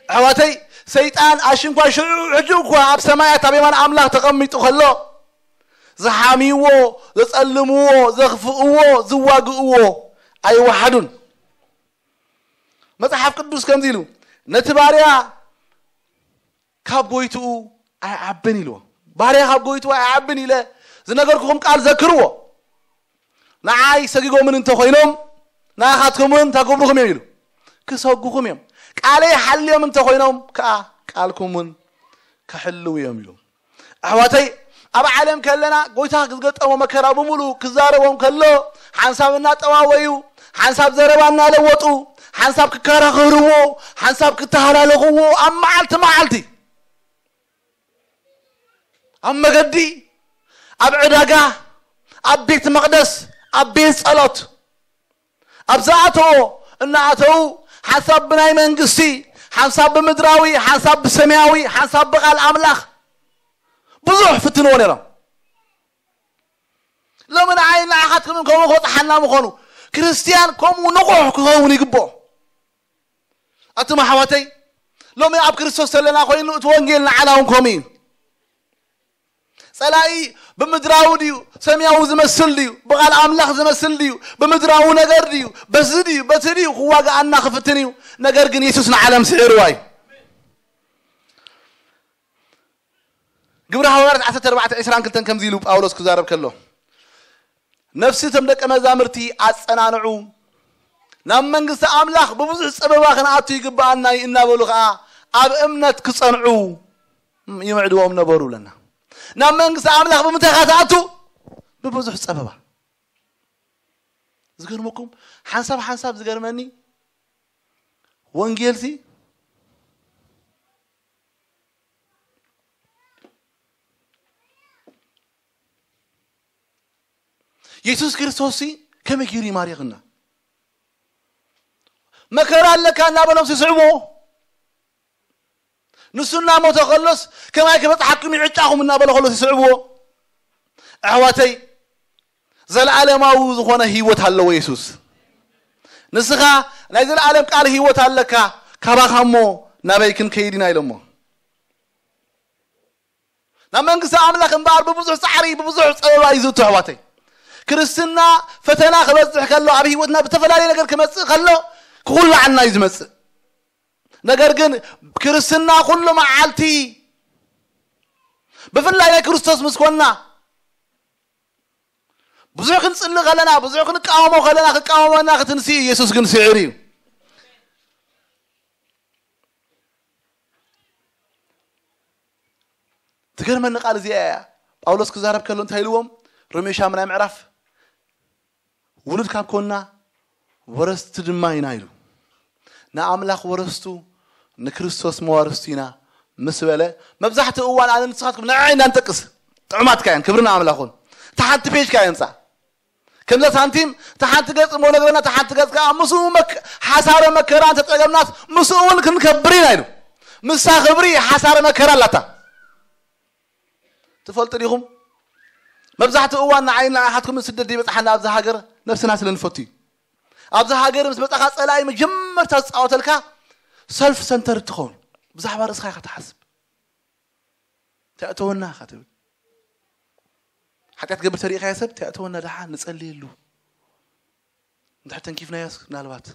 ኣሕዋተይ፣ ሰይጣን ኣሽንኳ ሽዑ ሕጂ እኳ ኣብ ሰማያት ኣብ የማን ኣምላኽ ተቐሚጡ ከሎ፣ ዝሓምይዎ፣ ዘጸልምዎ፣ ዘኽፍእዎ፣ ዝዋግእዎ ኣይወሓዱን። መጽሓፍ ቅዱስ ከምዚ ኢሉ፣ ነቲ ባርያ ካብ ጎይትኡ ኣይዓብን ኢልዎ። ባርያ ካብ ጎይትኡ ኣይዓብን ኢለ ዝነገርኩኹም ቃል ዘክርዎ። ንዓይ ሰጊጎምን እንተኾይኖም፣ ንኣኻትኩም እውን እንታይ ክብሉኹም እዮም ኢሉ? ክሰጉኹም እዮም። ቃለይ ሓልዮም እንተኾይኖም ከዓ ቃልኩም እውን ክሕልው እዮም ኢሉ። ኣሕዋተይ፣ ኣብ ዓለም ከለና ጎይታ ዝገጠሞ መከራ ብምሉእ ክዛረቦም ከሎ፣ ሓንሳብ እናጠዋወዩ፣ ሓንሳብ ዘረባ እናለወጡ፣ ሓንሳብ ክከራኸርዎ፣ ሓንሳብ ክተሃላለኽዎ፣ ኣብ መዓልቲ መዓልቲ ኣብ መገዲ፣ ኣብ ዕዳጋ፣ ኣብ ቤት መቕደስ፣ ኣብ ቤት ጸሎት፣ ኣብ ዝኣተዎ እናኣተዉ፣ ሓንሳብ ብናይ መንግስቲ፣ ሓንሳብ ብምድራዊ፣ ሓንሳብ ብሰማያዊ፣ ሓንሳብ ብቓል ኣምላኽ ብዙሕ ፍትንዎ ነይሮም። ሎሚ ንዓይ ንዓኻትኩም ከምኡ ክበጽሓና ምኾኑ፣ ክርስትያን ከምኡ ንቑሕ ክኸውን ይግብኦ። ኣቱም ኣሕዋተይ፣ ሎሚ ኣብ ክርስቶስ ዘለና ኮይኑ እቲ ወንጌል ንዓና እውን ከምኡ እዩ። ጸላኢ ብምድራዊ ድዩ፣ ሰማያዊ ዝመስል ድዩ፣ ብቓል ኣምላኽ ዝመስል ድዩ፣ ብምድራዊ ነገር ድዩ፣ በዚ ድዩ፣ በቲ ድዩ ክዋግኣና ክፍትን እዩ። ነገር ግን የሱስ ንዓለም ስዒርዋ እዩ። ግብሪ ሃዋርያት ዓሰርተ ኣርባዕተ ዕስራን ክልተን ከምዚ ኢሉ ጳውሎስ ክዛረብ ከሎ፣ ነፍሲ እቶም ደቀ መዛሙርቲ ኣጸናንዑ፣ ናብ መንግስቲ ኣምላኽ ብብዙሕ ጸበባ ክንኣቱ ይግብኣና እዩ እናበሉ ኸኣ ኣብ እምነት ክጸንዑ ይምዕድዎም ነበሩ ብለና። ናብ መንግስቲ ኣምላኽ ብምንታይ ኢኻ ትኣቱ? ብብዙሕ ጸበባ። ዝገርመኩም፣ ሓንሳብ ሓንሳብ ዝገርመኒ ወንጌልሲ የሱስ ክርስቶስሲ ከመይ ገይሩ ይማሪኽና? መከራ ኣለካ እናበሎም ሲስዕብዎ። ንሱ እናሞተ ከሎስ ከማይ ክበጽሓኩም ይዕጫኹም እናበለ ከሎ ሲስዕብዎ። ኣሕዋተይ፣ ዘለዓለማዊ ዝኾነ ህይወት ኣለዎ የሱስ። ንስኻ ናይ ዘለዓለም ቃል ህይወት ኣለካ፣ ካባኻ እሞ ናበይ ክንከይድ ኢና ኢሎሞ። ናብ መንግስቲ ኣምላኽ እምበኣር ብብዙሕ ጻዕሪ፣ ብብዙሕ ጸበባ እዩ ዝእቱ ኣሕዋተይ። ክርስትና ፈተና ክበዝሕ ከሎ፣ ኣብ ህይወትና ብዝተፈላለየ ነገር ክመጽእ ከሎ፣ ክኹላዓና እዩ ዝመጽእ። ነገር ግን ክርስትና ኩሉ መዓልቲ፣ ብፍላይ ናይ ክርስቶስ ምስ ኮንና፣ ብዙሕ ክንጽሊ ከለና፣ ብዙሕ ክንቃወሞ ከለና፣ ክቃወመና ክትንስኢ፣ ኢየሱስ ግን ስዕር እዩ። ትገርመኒ ቃል እዚኣ እያ። ጳውሎስ ክዛረብ ከሎ እንታይ ኢልዎም? ሮሜ ሻምናይ ምዕራፍ፣ ውሉድ ካብ ኮና ወረስቲ ድማ ኢና ኢሉ። ንኣምላኽ ወረስቱ፣ ንክርስቶስ መዋርስቱ ኢና ምስ በለ፣ መብዛሕትኡ እዋን ኣነ ንስኻትኩም ንዓይ ኢና ንጠቅስ። ጥዑማት ከ እየን፣ ክብሪ ንኣምላኽ ይኹን። እታ ሓንቲ ፔጅ ከ እያ ህንጻ። ከምዛ ሳንቲም፣ እታ ሓንቲ ገጽ እሞ ነግረና፣ እታ ሓንቲ ገጽ ከኣ ምስኡ መክ-፣ ሓሳረ መከራ እንተጸገምናስ ምስኡ እውን ክንከብር ኢና ኢሉ። ምሳ ክብሪ ሓሳረ መከራ ኣላታ። ትፈልጡ ዲኹም? መብዛሕትኡ እዋን ንዓይን ንዓኻትኩምን ስደት ዘይበጽሓና ኣብዚ ሃገር ነብስና ስለ ንፈቱ እዩ። ኣብዚ ሃገር ምስ መጻኻ ጸላኢ መጀመርታ ዝጻወተልካ ሰልፍ ሰንተር ትኸውን። ብዛዕባ ርእስኻ ኢኻ ትሓስብ። እንታይ እተወና ኢኻ ትብል። ሓጢኣት ገብር ተሪኢኻዮ ሰብ እንታይ እተወና ደሓን ንጸልየሉ። እንድሕር ተንኪፍናዮስ ምናልባት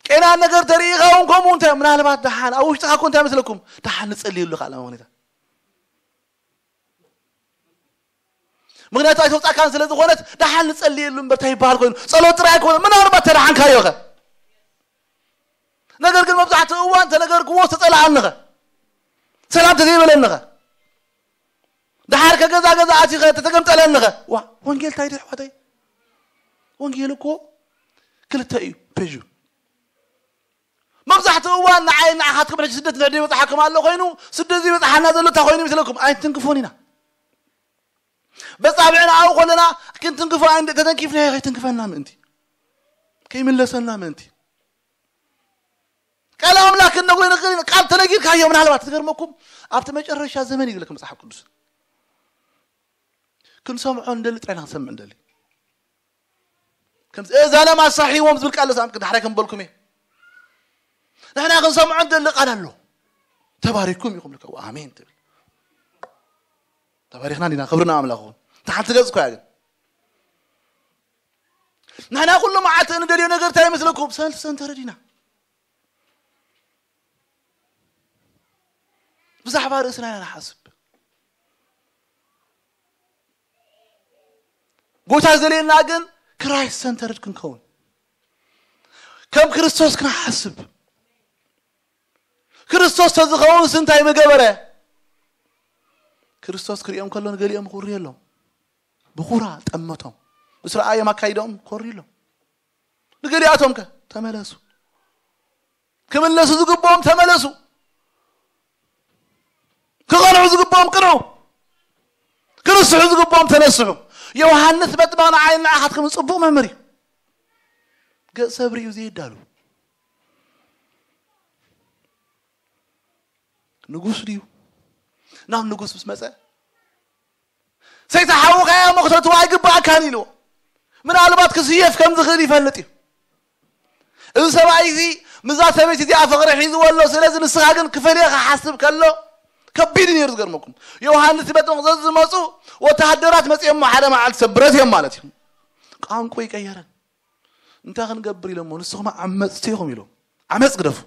ቄናን ነገር ተሪኢኻ እውን ከምኡ እንታይ ምናልባት ደሓን ኣብ ውሽጥኻ እኮ እንታይ መስለኩም ደሓን ንጸልየሉ ካልኣዊ ሁኔታ። ምክንያቱ ኣይተውጻእካን ስለ ዝኾነት ደሓን ንጸልየሉ እምበር እንታይ ይበሃል ኮይኑ ጸሎት ጥራይ ኣይኮነ ምናልባት ተደሓንካዮ ኸ። ነገር ግን መብዛሕትኡ እዋን ተነገርክዎ ተጸላኣንኸ ሰላም ተዘይበለንኸ። ደሓር ከገዛ ገዛ ኣቲኸ ተተገምጠለንኸ። ዋ ወንጌል እንታይ ድዩ ኣሕዋተይ? ወንጌል እኮ ክልተ እዩ ፔጁ። መብዛሕትኡ እዋን ንዓይ ንዓኻትኩም ሕጂ ስደት ንሕዲ ይበፅሓኩም ኣሎ ኮይኑ ስደት ዘይበፅሓና ዘሎ እንታይ ኮይኑ ይመስለኩም? ኣይትንክፎን ኢና። በፃብዕና ኣብኡ ከለና ክንትንክፎ ኣይንደ ተተንኪፍና ከይትንክፈና ምእንቲ ከይምለሰና ምእንቲ ቃል ኣምላኽ ነጎይ ንኽእል ኢና። ቃል ተነጊርካዮ ምናልባት ትገርመኩም ኣብቲ መጨረሻ ዘመን ይግለክ መጽሓፍ ቅዱስ። ክንሰምዖ እንደሊ ጥራይ ኢና ክንሰምዕ እንደሊ። ከምዚ እዛ ለማሳ ሒዎም ዝብል ቃል ለሳም ዳሕራይ ከም በልኩም እየ። ንሕና ክንሰምዖ እንደሊ ቃል ኣሎ። ተባሪኩም ኢኹም ልከው ኣሜን ትብል። ተባሪኽና እንዲና ክብርና ኣምላኽ ይኹን። ተሓንቲ ገጽ እኮ እያ ግን። ንሕና ኩሉ መዓልቲ እንደልዮ ነገር እንታይ ይመስለኩም? ሰልፍ ሰንተር ዲና። ብዛዕባ ርእስና ኢና ንሓስብ። ጎይታ ዘልየና ግን ክራይስት ሰንተርድ ክንከውን፣ ከም ክርስቶስ ክንሓስብ። ክርስቶስ ተዝኸውን እንታይ ምገበረ? ክርስቶስ ክሪኦም ከሎ ንገሊኦም ኩሪ የሎም። ብኹራ ጠመቶም። ምስ ረኣዮም ኣካይዶም ኮሪ ኢሎም። ንገሊኣቶም ከ ተመለሱ። ክምለሱ ዝግብኦም ተመለሱ። ክቐንዑ ዝግብኦም ቅንዑ። ክንስሑ ዝግብኦም ተነስሑ። ዮሃንስ መጥምቕ ንዓይ ንዓኻትኩም ጽቡቕ መምህር እዩ። ገጽ ሰብ ርእዩ ዘይዳሉ። ንጉስ ድዩ? ናብ ንጉስ ምስ መጸ ሰይጣን ሓውኻያ መኽተቱ ኣይግባእካን ኢልዎ። ምናልባት ክስየፍ ከም ዝኽእል ይፈልጥ እዩ። እዚ ሰብኣይ እዚ ምስዛ ሰበይቲ እዚኣ ፍቕሪ ሒዝዎ ኣሎ። ስለዚ ንስኻ ግን ክፈልየ ክሓስብ ከሎ ከቢድ እዩ ነይሩ። ዝገርመኩም ዮሃንስ መጥምቕ ዘዝመፁ ወተሃደራት መፂኦም ሓደ መዓልቲ ሰብ ብረት እዮም ማለት እዩ። ቋንቋ ይቀየረን። እንታይ ክንገብር ኢሎሞ ንስኹም ዓመፅቲ ኢኹም ኢሎም። ዓመፅ ግደፉ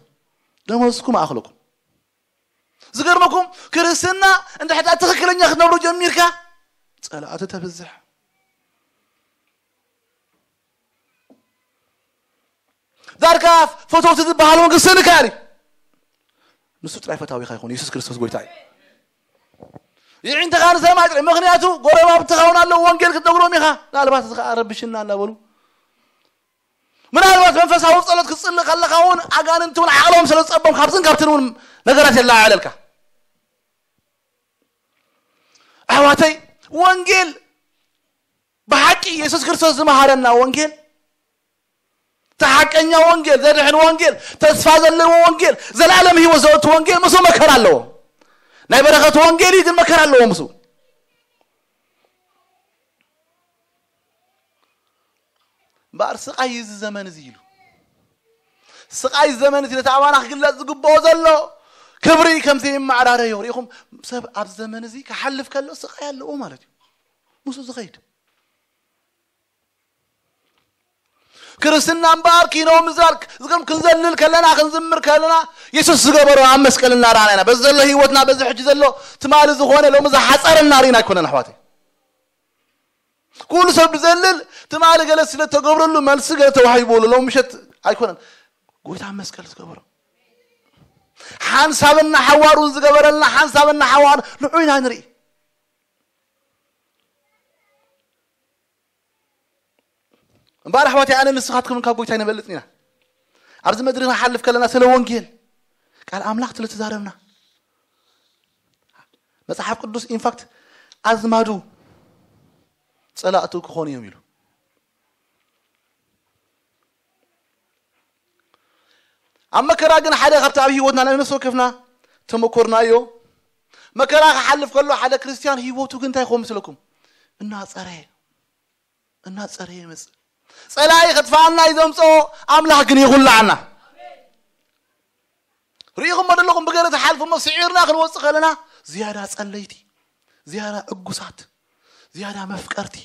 ደመወዝኩም ኣኽለኩም። ዝገርመኩም ክርስትና እንድሕር ትኽክለኛ ክትነብሩ ጀሚርካ ፀላእቲ ተብዝሕ። ዳርካ ፈተውቲ ዝበሃሉ መንግስቲ ልካ እዩ። ንሱ ጥራይ ፈታዊኻ ይኹን። የሱስ ክርስቶስ ጎይታ እዩ። ይዒንትኻ ንሰማይ ጥራይ። ምኽንያቱ ጎረባብትኻ እውን ኣለዉ ወንጌል ክትነግሮም ኢኻ። ምናልባት እዚ ኸዓ ረብሽና እናበሉ ምናልባት መንፈሳዊ ጸሎት ክትጽሊ ከለኻ እውን ኣጋንንቲ እውን ዓቕሎም ስለ ዝጸቦም ካብዝን ካብትን እውን ነገራት የለዓዕለልካ። ኣሕዋተይ ወንጌል ብሓቂ የሱስ ክርስቶስ ዝመሃረና ወንጌል እቲ ሓቀኛ ወንጌል ዘድሕን ወንጌል ተስፋ ዘለዎ ወንጌል ዘላለም ህይወት ዘወቱ ወንጌል ምስኡ መከራ ኣለዎ። ናይ በረኸት ወንጌል እዩ ግን መከራ ኣለዎ ምስኡ። እምበኣር ስቓይ እዚ ዘመን እዚ ኢሉ ስቓይ ዘመን እዚ ነቲ ኣባና ክግለጽ ዝግብኦ ዘሎ ክብሪ ከም ዘይመዓራረዮ ርኢኹም። ሰብ ኣብ ዘመን እዚ ክሓልፍ ከሎ ስቓይ ኣለዎ ማለት እዩ። ምስኡ ዝኸይድ ክርስትና እምበኣር ኪኖ ምዛል ዝገም ክንዘልል ከለና ክንዝምር ከለና የሱስ ዝገበሮ ኣብ መስቀል እናረኣና ኢና። በዚ ዘሎ ህይወትና በዚ ሕጂ ዘሎ ትማሊ ዝኾነ ሎሚ ዝሓፀረ እናርኢና ኣይኮነን ኣሕዋተይ። ኩሉ ሰብ ብዘልል ትማሊ ገለ ስለ ተገብረሉ መልሲ ገለ ተዋሂብሉ ሎም ምሸት ኣይኮነን። ጎይታ መስቀል ዝገበሮ ሓንሳብና ሓዋሩን ዝገበረልና ሓንሳብና ሓዋሩ ንዑ ኢና ንርኢ። እምበኣር ኣሕዋት ኣነ ንስኻትኩም ካብ ጎይታ ይንበልጽ ኢና። ኣብዚ ምድሪ ንሓልፍ ከለና ስለ ወንጌል ቃል ኣምላኽ ስለ ተዛረብና መጽሓፍ ቅዱስ ኢንፋክት ኣዝማዱ ጸላእቱ ክኾኑ እዮም ኢሉ። ኣብ መከራ ግን ሓደ ካብቲ ኣብ ህይወትና ናይ ነፍሲ ወከፍና ተመኮርናዮ መከራ ክሓልፍ ከሎ ሓደ ክርስትያን ህይወቱ ግን እንታይ ይኸውን ምስለኩም? እናጸረየ እናጸረየ ይመጽእ። ጸላኢ ከጥፍኣና እዩ ዘምጽኦ፣ ኣምላኽ ግን ይኹልዓና። ርኢኹሞ ዘለኹም ብገለ ትሓልፉ እሞ ስዒርና ክንወጽእ ከለና ዝያዳ ጸለይቲ፣ ዝያዳ ዕጉሳት፣ ዝያዳ መፍቀርቲ።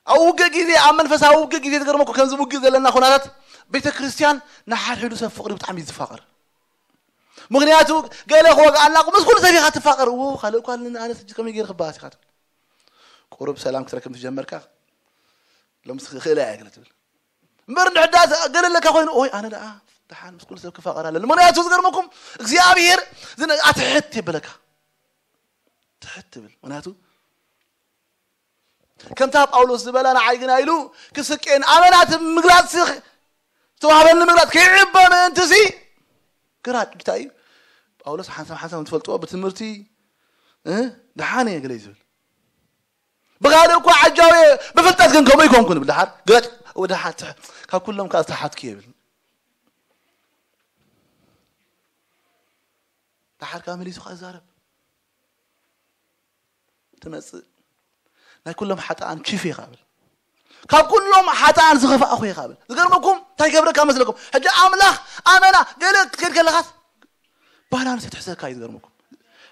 ኣብ ውግእ ግዜ ኣብ መንፈሳዊ ውግእ ግዜ ትገርመኩ ከምዚ ውግእ ዘለና ኩነታት ቤተ ክርስቲያን ንሓድሕዱ ሰብ ፍቕሪ ብጣዕሚ እዩ ዝፋቐር። ምክንያቱ ገለ ክወግኣና ምስ ኩሉ ሰብ ኢኻ ትፋቐር። እዎ ካልእ እኳ ኣነ ሕጂ ከመይ ገይር ክበኣስ ኢኻ ትብል። ቁሩብ ሰላም ክትረክብ ምስ ጀመርካ ሎምስ ክኽእለ እያ ገለ ትብል። እምበር እንድሕር ዳ ገለ ኣለካ ኮይኑ ኦይ ኣነ ደኣ ደሓን ምስ ኩሉ ሰብ ክፋቐር ኣለኒ። ምክንያቱ ዝገርመኩም እግዚኣብሔር ዝነ- ኣትሕት የብለካ ትሕት ትብል ምክንያቱ ከምታ ጳውሎስ ዝበላ ንዓይ ግና ኢሉ ክስቄን ኣመናት ምግላጽ ዝተዋህበኒ ምግላጽ ከይዕበ ምእንቲ ሲ ግራት እንታይ እዩ ጳውሎስ ሓንሳብ ሓንሳብ ትፈልጥዎ ብትምህርቲ እ፣ ደሓን እየ ገለ እዩ ዝብል ብኻልእ እኳ ዓጃው እየ ብፍልጠት ግን ከምኡ ይኮንኩ ንብል ደሓር ገጥ ወደ ሓትሕ ካብ ኩሎም ከዓ ዝተሓትኩ እየ ይብል ደሓር ከኣ መሊሱ ከኣ ይዛረብ። ትመጽእ ናይ ኩሎም ሓጥኣን ቺፍ ኢኻ ብል። ካብ ኩሎም ሓጥኣን ዝኸፍኣኹ ኢኻ ብል። ዝገርመኩም እንታይ ገብረካ መስለኩም? ሕጂ ኣምላኽ ኣመና ገለ ክትከድ ከለኻስ ባላንስ ትሕዘካ እዩ። ዝገርመኩም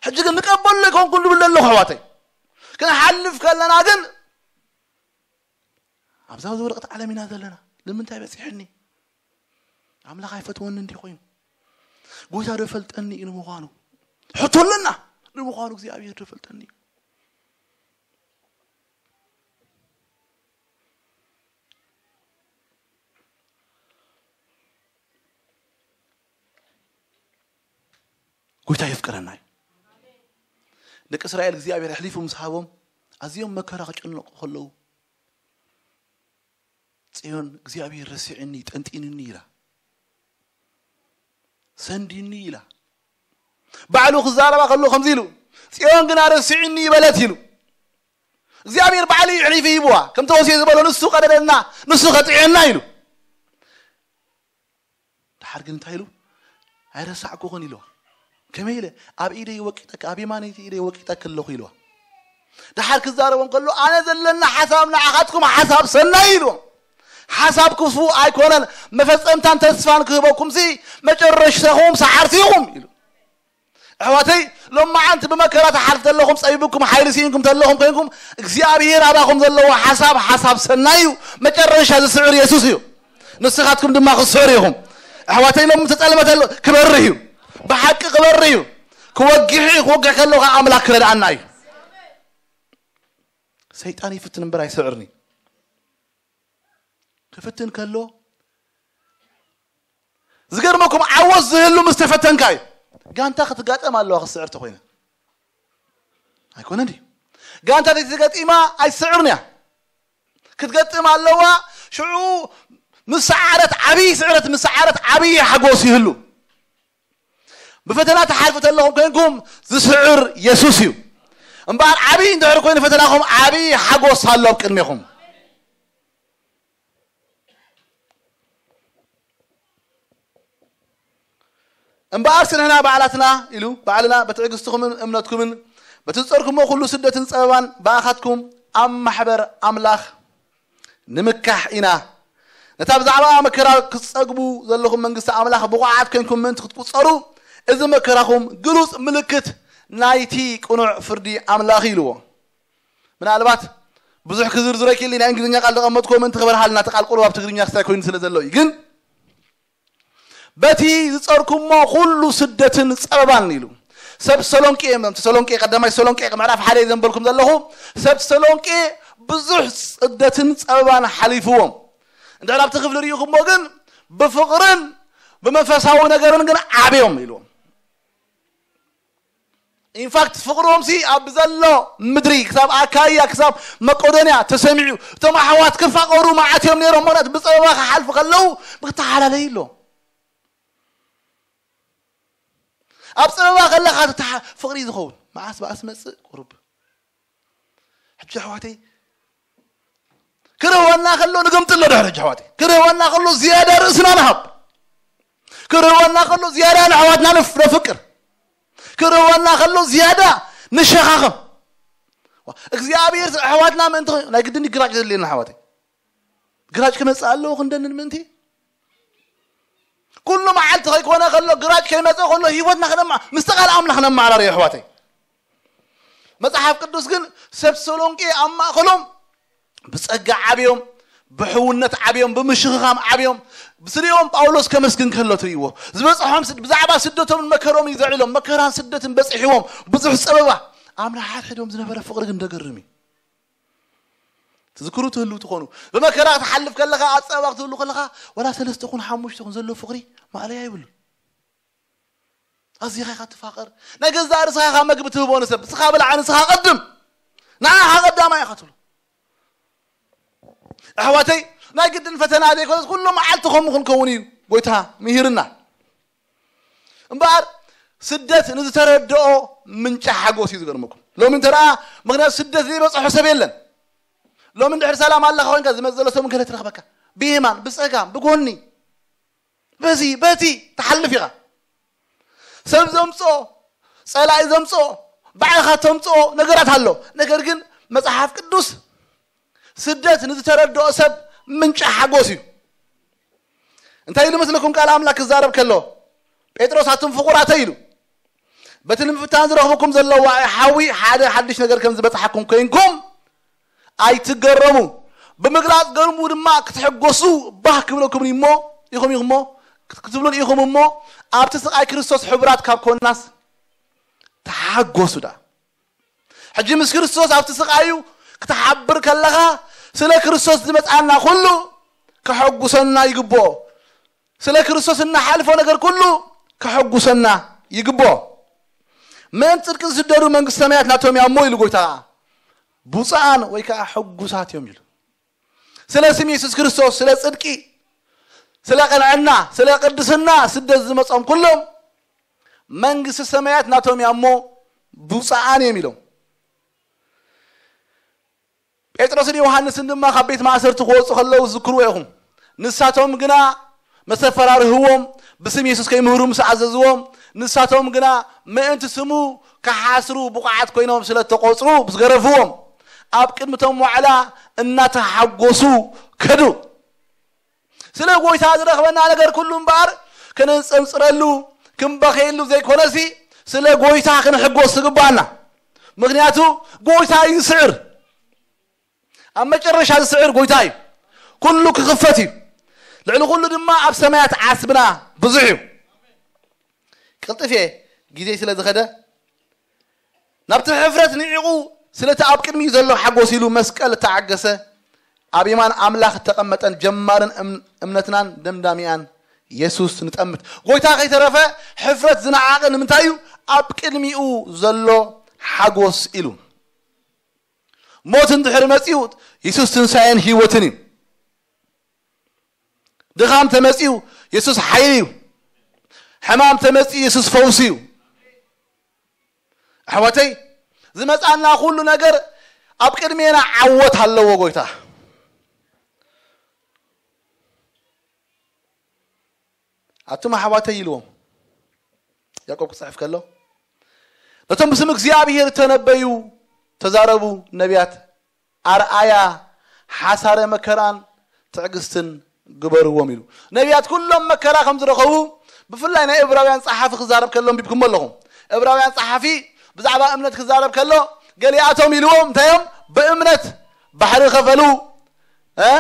ሕጂ ግን ንቀበሎ ይኮንኩ ንብል ኣለኹ ኣሕዋተይ። ክንሓልፍ ከለና ግን ኣብዛ ዝወደቐት ዓለም ኢና ዘለና። ንምንታይ በፂሕኒ? ኣምላኽ ኣይፈትወኒ እንዲ ኮይኑ ጎይታ ዶ ፈልጠኒ እዩ ንምዃኑ ሕቶ ኣለና። ንምዃኑ እግዚኣብሔር ዶ ፈልጠኒ እዩ? ጎይታ የፍቅረና እዩ። ደቂ እስራኤል እግዚኣብሔር ኣሕሊፉ ምስ ሃቦም ኣዝዮም መከራ ክጭነቁ ከለዉ ጽዮን እግዚኣብሔር ረሲዕኒ ጠንጢንኒ ኢላ ሰንዲኒ ኢላ ባዕሉ ክዛረባ ከሎ ከምዚ ኢሉ ጽዮን ግና ረሲዕኒ ይበለት ኢሉ እግዚኣብሔር ባዕሉ እዩ ሕሊፉ ይብዋ ከም ተወስየ ዝበሎ ንሱ ቀደደና ንሱ ከጥዕና ኢሉ ድሓር ግን እንታይ ኢሉ ኣይረሳዕኩኽን ኢልዋ ከመይ ኢለ ኣብ ኢደይ ወቂጠካ ኣብ የማነይቲ ኢደይ ወቂጠካ ኣለኹ ኢልዋ ድሓር ክዛረቦም ከሎ ኣነ ዘለና ሓሳብ ንዓኻትኩም ሓሳብ ሰናይ ኢልዎም ሓሳብ ክፉ ኣይኮነን መፈጸምታን ተስፋን ክህበኩም ሲ መጨረሽታኹም ሰዓርቲ ኢኹም ኢሉ ኣሕዋተይ ሎማዓንቲ ብመከራ ተሓልፍ ዘለኹም ጸቢብኩም ሓይሊ ሲኢንኩም ተለኹም ኮይንኩም እግዚኣብሔር ኣባኹም ዘለዎ ሓሳብ ሓሳብ ሰናይ እዩ መጨረሻ ዝስዕር የሱስ እዩ ንስኻትኩም ድማ ክስዕሩ ኢኹም ኣሕዋተይ ሎም ተጸልመት ኣሎ ክበርህ እዩ ብሓቂ ክበርህ እዩ ክወግሕ እዩ ክወግሕ ከለኻ ኣምላኽ ክረድኣና እዩ ሰይጣን ይፍትን እምበር ኣይስዕርን እዩ ክፍትን ከሎ ዝገርመኩም ዓወት ዝህሉ ምስ ተፈተንካ እዩ ጋንታ ክትጋጠም ኣለዋ ክስዕር ተኮይነ ኣይኮነ እንዲ ጋንታ ተገጢማ ኣይስዕርን እያ ክትገጥም ኣለዋ ሽዑ ምስ ሰዓረት ዓብዪ ስዕረት ምስ ሰዓረት ዓብዪ ሓጎስ ይህሉ ብፈተና ትሓልፉ ተለኹም ኮይንኩም ዝስዕር የሱስ እዩ እምበኣር ዓብዪ እንድሕር ኮይኑ ፈተናኹም ዓብዪ ሓጎስ ኣሎ ኣብ ቅድሜኹም እምበኣርሲ ንሕና ባዕላትና ኢሉ ባዕልና በትዕግስትኹምን እምነትኩምን በቲ ዝጸርኩሞ ኩሉ ስደትን ጸበባን ብኣኻትኩም ኣብ ማሕበር ኣምላኽ ንምካሕ ኢና ነታ ብዛዕባ መከራ ክትጸግቡ ዘለኹም መንግስቲ ኣምላኽ ብቑዓት ኮይንኩም ምእንቲ ክትቁጸሩ እዚ መከራኹም ግሉጽ ምልክት ናይቲ ቅኑዕ ፍርዲ ኣምላኽ ኢልዎ ምናልባት ብዙሕ ክዝርዝሮ ይክእል ናይ እንግሊዝኛ ቃል ዘቐመጥኩዎ ምእንቲ ክበርሃልና እቲ ቃል ቁሩብ ኣብ ትግርኛ ክስታይ ኮይኑ ስለ ዘሎ እዩ ግን በቲ ዝጸርኩሞ ኩሉ ስደትን ጸበባን ኢሉ ሰብ ተሰሎንቄ እዮም ተሰሎንቄ ቀዳማይ ተሰሎንቄ ምዕራፍ ሓደ ዘንበልኩም ዘለኹ ሰብ ተሰሎንቄ ብዙሕ ስደትን ጸበባን ሓሊፍዎም እንድሕር ኣብቲ ክፍሊ ርኢኹሞ ግን ብፍቕርን ብመንፈሳዊ ነገርን ግን ዓብዮም ኢልዎም ኢንፋክት ፍቕሮምሲ ኣብ ዘሎ ምድሪ ክሳብ ኣካያ ክሳብ መቄዶንያ ተሰሚዑ እቶም ኣሕዋት ክፋቐሩ መዓት እዮም ነይሮም ምክንያቱ ብፀበባ ክሓልፉ ከለዉ ብክተሓላለዩ ኣሎ ኣብ ፀበባ ከለካ ፍቕሪ ዝኸውን መዓስ በኣስ መፅእ ቁሩብ ሕጂ ኣሕዋተይ ክርህወና ከሎ ንገምጥሎ ድሕሪ ሕጂ ኣሕዋተይ ክርህወና ከሎ ዝያዳ ርእስና ንሃብ ክርህወና ከሎ ዝያዳ ንኣሕዋትና ነፍቅር ክርህወና ከሎ ዝያዳ ንሸኻኸም እግዚኣብሔር ኣሕዋትና ምእንቲ ናይ ግድን ግራጭ ዘድልየና ኣሕዋተይ ግራጭ ክመፅእ ኣለዎ ክንደንን ምእንቲ ኩሉ መዓልቲ ከይኮነ ከሎ ግራጭ ከይመፀ ከሎ ህይወትና ከደማ ምስቲ ቃል ኣምላኽ ነመዓራርዮ ኣሕዋተይ መጽሓፍ ቅዱስ ግን ሰብ ተሰሎንቄ ኣብ ማእከሎም ብጸጋ ዓብዮም ብሕውነት ዓብዮም ብምሽኽኻም ዓብዮም ብስሪኦም ጳውሎስ ከመስግን ከሎ ትርእይዎ ዝበጽሖም ብዛዕባ ስደቶምን መከሮምን እዩ ዘዕሎም መከራን ስደትን በጽሕዎም ብዙሕ ጸበባ ኣብ ናይ ሓድሕዶም ዝነበረ ፍቕሪ ግን ደገርም እዩ ትዝክሩ ትህልው ትኾኑ ብመከራ ክትሓልፍ ከለኻ ኣብ ጸበባ ክትህሉ ከለኻ ወላ ሰለስተ ኹን ሓሙሽተ ኹን ዘሎ ፍቕሪ ማእለያ ይብሉ ኣዚኻ ኢኻ ትፋቐር ናይ ገዛእ ርእስኻ ኢኻ መግቢ ትህቦ ንሰብ ንስኻ ብላዕ ንስኻ ቀድም ንዓኻ ቀዳማይ ኢኻ ትብሎ ኣሕዋተይ ናይ ግድን ፈተና ዘይኮነስ ኩሉ መዓልቲ ከምኡ ክንከውን እዩ ጎይታ ምሂርና እምበኣር ስደት ንዝተረድኦ ምንጫ ሓጎስ እዩ ዝገርመኩም ሎሚ እንተ ደኣ ምክንያቱ ስደት ዘይበፅሖ ሰብ የለን ሎሚ እንድሕር ሰላም ኣለኻ ኮይንካ ዝመፅእ ዘሎ ሰብ እንከለ ትረኽበካ ብየማን ብፀጋም ብጎኒ በዚ በቲ ትሓልፍ ኢኻ ሰብ ዘምፅኦ ጸላኢ ዘምጽኦ፣ ባዕልኻ ተምጽኦ ነገራት ኣሎ። ነገር ግን መጽሓፍ ቅዱስ ስደት ንዝተረድኦ ሰብ ምንጪ ሓጎስ እዩ። እንታይ ኢሉ መስለኩም? ቃል ኣምላክ ክዛረብ ከሎ፣ ጴጥሮስ፣ ኣቱም ፍቑራተይ ኢሉ፣ በቲ ንምፍታን ዝረኽበኩም ዘለዋ ሓዊ ሓደ ሓድሽ ነገር ከም ዝበጽሓኩም ኮይንኩም ኣይትገረሙ። ብምግላጽ ገርሙ ድማ ክትሕጎሱ ባህ ክብለኩም እሞ ኢኹም ኢኹም ክትብሉን ኢኹም እሞ፣ ኣብቲ ስቓይ ክርስቶስ ሕቡራት ካብ ኮናስ ተሓጎሱ። ዳ ሕጂ ምስ ክርስቶስ ኣብቲ ስቓዩ ክትሓብር ከለኻ፣ ስለ ክርስቶስ ዝመጽኣና ኩሉ ከሐጉሰና ይግብኦ። ስለ ክርስቶስ እናሓልፎ ነገር ኩሉ ከሐጉሰና ይግብኦ። ምእንቲ ጽድቂ ዝስደዱ መንግስቲ ሰማያት ናቶም እያ እሞ ኢሉ ጎይታ። ብፁዓን ወይ ከዓ ሕጉሳት እዮም ኢሉ። ስለ ስም የሱስ ክርስቶስ፣ ስለ ጽድቂ፣ ስለ ቅንዕና፣ ስለ ቅድስና ስደት ዝመጾም ኩሎም መንግስቲ ሰማያት ናቶም እያ እሞ ብፁዓን እዮም ኢሎም። ጴጥሮስን ዮሃንስን ድማ ካብ ቤት ማእሰርቲ ክወፁ ከለዉ ዝክርዎ ኢኹም። ንሳቶም ግና መሰፈራርህዎም፣ ብስም የሱስ ከይምህሩ ምስ ኣዘዝዎም፣ ንሳቶም ግና ምእንቲ ስሙ ክሓስሩ ብቑዓት ኮይኖም ስለ እተቖጽሩ ምስ ገረፍዎም፣ ኣብ ቅድሚቶም ዋዕላ እናተሓጎሱ ከዱ። ስለ ጎይታ ዝረኽበና ነገር ኩሉ እምበኣር ከነንጸንጽረሉ፣ ክንበኸየሉ ዘይኮነሲ፣ ስለ ጎይታ ክንሕጎስ ዝግባኣና። ምኽንያቱ ጎይታ እዩ ዝስዕር። ኣብ መጨረሻ ዝስዕር ጎይታ እዩ። ኩሉ ክኽፈት እዩ። ልዕሊ ኩሉ ድማ ኣብ ሰማያት ዓስብና ብዙሕ እዩ። ቅልጥፍ እየ፣ ግዜ ስለ ዝኸደ፣ ናብቲ ሕፍረት ንዒቑ ስለቲ ኣብ ቅድሚኡ ዘሎ ሓጎስ ኢሉ መስቀል እተዓገሰ፣ ኣብ የማን ኣምላኽ እተቐመጠን ጀማርን እም-፣ እምነትናን ደምዳሚኣን የሱስ ንጠምት። ጎይታ ከይተረፈ ሕፍረት ዝነዓቐ ንምንታይ እዩ? ኣብ ቅድሚኡ ዘሎ ሓጎስ ኢሉ። ሞት እንድሕር መጺኡ፣ የሱስ ትንሳኤን ህይወትን እዩ። ድኻም ተመጺኡ፣ የሱስ ሓይሊ እዩ። ሕማም ተመጺኡ፣ የሱስ ፈውሲ እዩ። ኣሕዋተይ፣ ዝመጻና ኩሉ ነገር ኣብ ቅድሜና ዓወት ኣለዎ ጎይታ። ኣቱም ኣሕዋተይ ኢልዎም ያዕቆብ ክጽሕፍ ከሎ፣ ነቶም ብስም እግዚኣብሔር እተነበዩ ተዛረቡ ነቢያት ኣርኣያ ሓሳረ መከራን ትዕግስትን ግበርዎም ኢሉ። ነቢያት ኩሎም መከራ ከም ዝረኸቡ ብፍላይ ናይ ዕብራውያን ጸሓፊ ክዛረብ ከሎ ኣንቢብኩሞ ኣለኹም። ዕብራውያን ጸሓፊ ብዛዕባ እምነት ክዛረብ ከሎ ገሊኣቶም ኢልዎም እንታይ እዮም? ብእምነት ባሕሪ ከፈሉ፣ እ?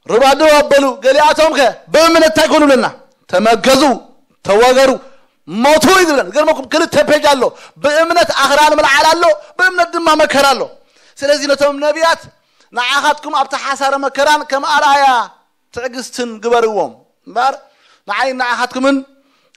ሩባ ደው ኣበሉ። ገሊኣቶም ከ ብእምነት እንታይ ኮኑ ብለና? ተመገዙ፣ ተወገሩ፣ ሞቱ እዩ ዝብለና። ዝገርመኩም ክልተ ፔጅ ኣሎ። ብእምነት ኣኽራን ምልዓል ኣሎ፣ ብእምነት ድማ መከራ ኣሎ። ስለዚ ነቶም ነቢያት ንዓኻትኩም ኣብቲ ሓሳረ መከራን ከም ኣርኣያ ትዕግስትን ግበርዎም። እምበኣር ንዓይን ንዓኻትኩምን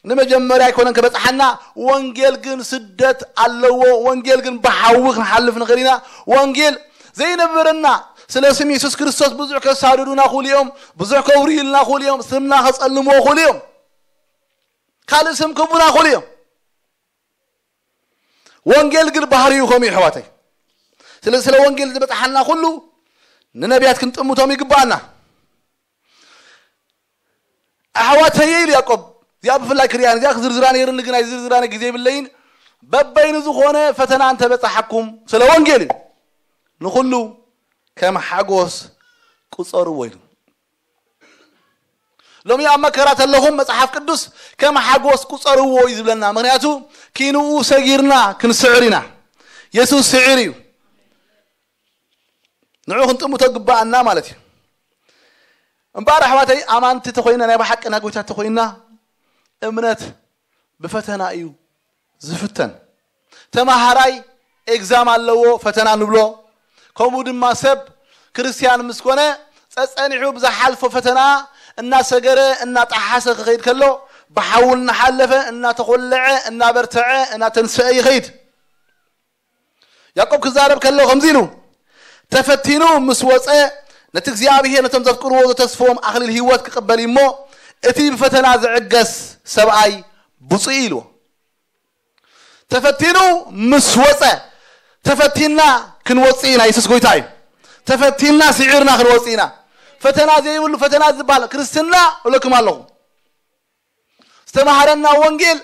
ንመጀመርያ ኣይኮነን ክበጽሓና። ወንጌል ግን ስደት ኣለዎ። ወንጌል ግን ብሓዊ ክንሓልፍ ንኽእል ኢና። ወንጌል ዘይነብረና፣ ስለ ስም የሱስ ክርስቶስ ብዙሕ ከሳድዱና ክእሉ እዮም፣ ብዙሕ ከውርዩልና ክእሉ እዮም፣ ስምና ከጸልምዎ ክእሉ እዮም፣ ካልእ ስም ክህቡና ክእሉ እዮም። ወንጌል ግን ባህሪኡ ከምኡ እዩ፣ ኣሕዋተይ። ስለ፣ ስለ ወንጌል ዝበጽሓና ኩሉ ንነቢያት ክንጥምቶም ይግባኣና። ኣሕዋተየ ኢሉ ያዕቆብ፣ እዚኣ ብፍላይ ክሪኣን፣ እዚኣ ክዝርዝራ ነይርኒ፣ ግን ኣይዝርዝራን፣ ግዜ የብለይን። በበይኑ ዝኾነ ፈተና እንተበጽሓኩም፣ ስለ ወንጌል እዩ፣ ንኹሉ ከም ሓጎስ ቁጸርዎ ኢሉ። ሎሚ ኣብ መከራ ተለኹም፣ መጽሓፍ ቅዱስ ከም ሓጎስ ቁጸርዎ እዩ ዝብለና። ምኽንያቱ ኪንኡ ሰጊርና ክንስዕር ኢና። የሱስ ስዒር እዩ። ንዑ ክንጥምቶ ግባኣና ማለት እዩ። እምበኣር ኣሕዋተይ፣ ኣማንቲ ተኾይና፣ ናይ ብሓቂ ናይ ጎይታ ተኾይና፣ እምነት ብፈተና እዩ ዝፍተን። ተማሃራይ ኤግዛም ኣለዎ፣ ፈተና ንብሎ። ከምኡ ድማ ሰብ ክርስትያን ምስ ኮነ፣ ጸጸኒሑ ብዝሓልፎ ፈተና እናሰገረ፣ እናጠሓሰ ክኸይድ ከሎ፣ ብሓዊ እናሓለፈ፣ እናተኾለዐ፣ እናበርተዐ፣ እናተንስአ ይኸይድ። ያዕቆብ ክዛረብ ከሎ ከምዚ ኢሉ፣ ተፈቲኑ ምስ ወጸ፣ ነቲ እግዚኣብሔር ነቶም ዘፍቅርዎ ዘተስፍዎም ኣኽሊል ህይወት ክቕበል እዩ እሞ፣ እቲ ብፈተና ዝዕገስ ሰብኣይ ብፁዕ እዩ ኢልዎ። ተፈቲኑ ምስ ወጸ፣ ተፈቲና ክንወጽእ ኢና። የሱስ ጎይታ እዩ። ተፈቲና ስዒርና ክንወጽእ ኢና። ፈተና ዘይብሉ፣ ፈተና ዝበሃል ክርስትና እብለኩም ኣለኹ። ዝተማሃረና ወንጌል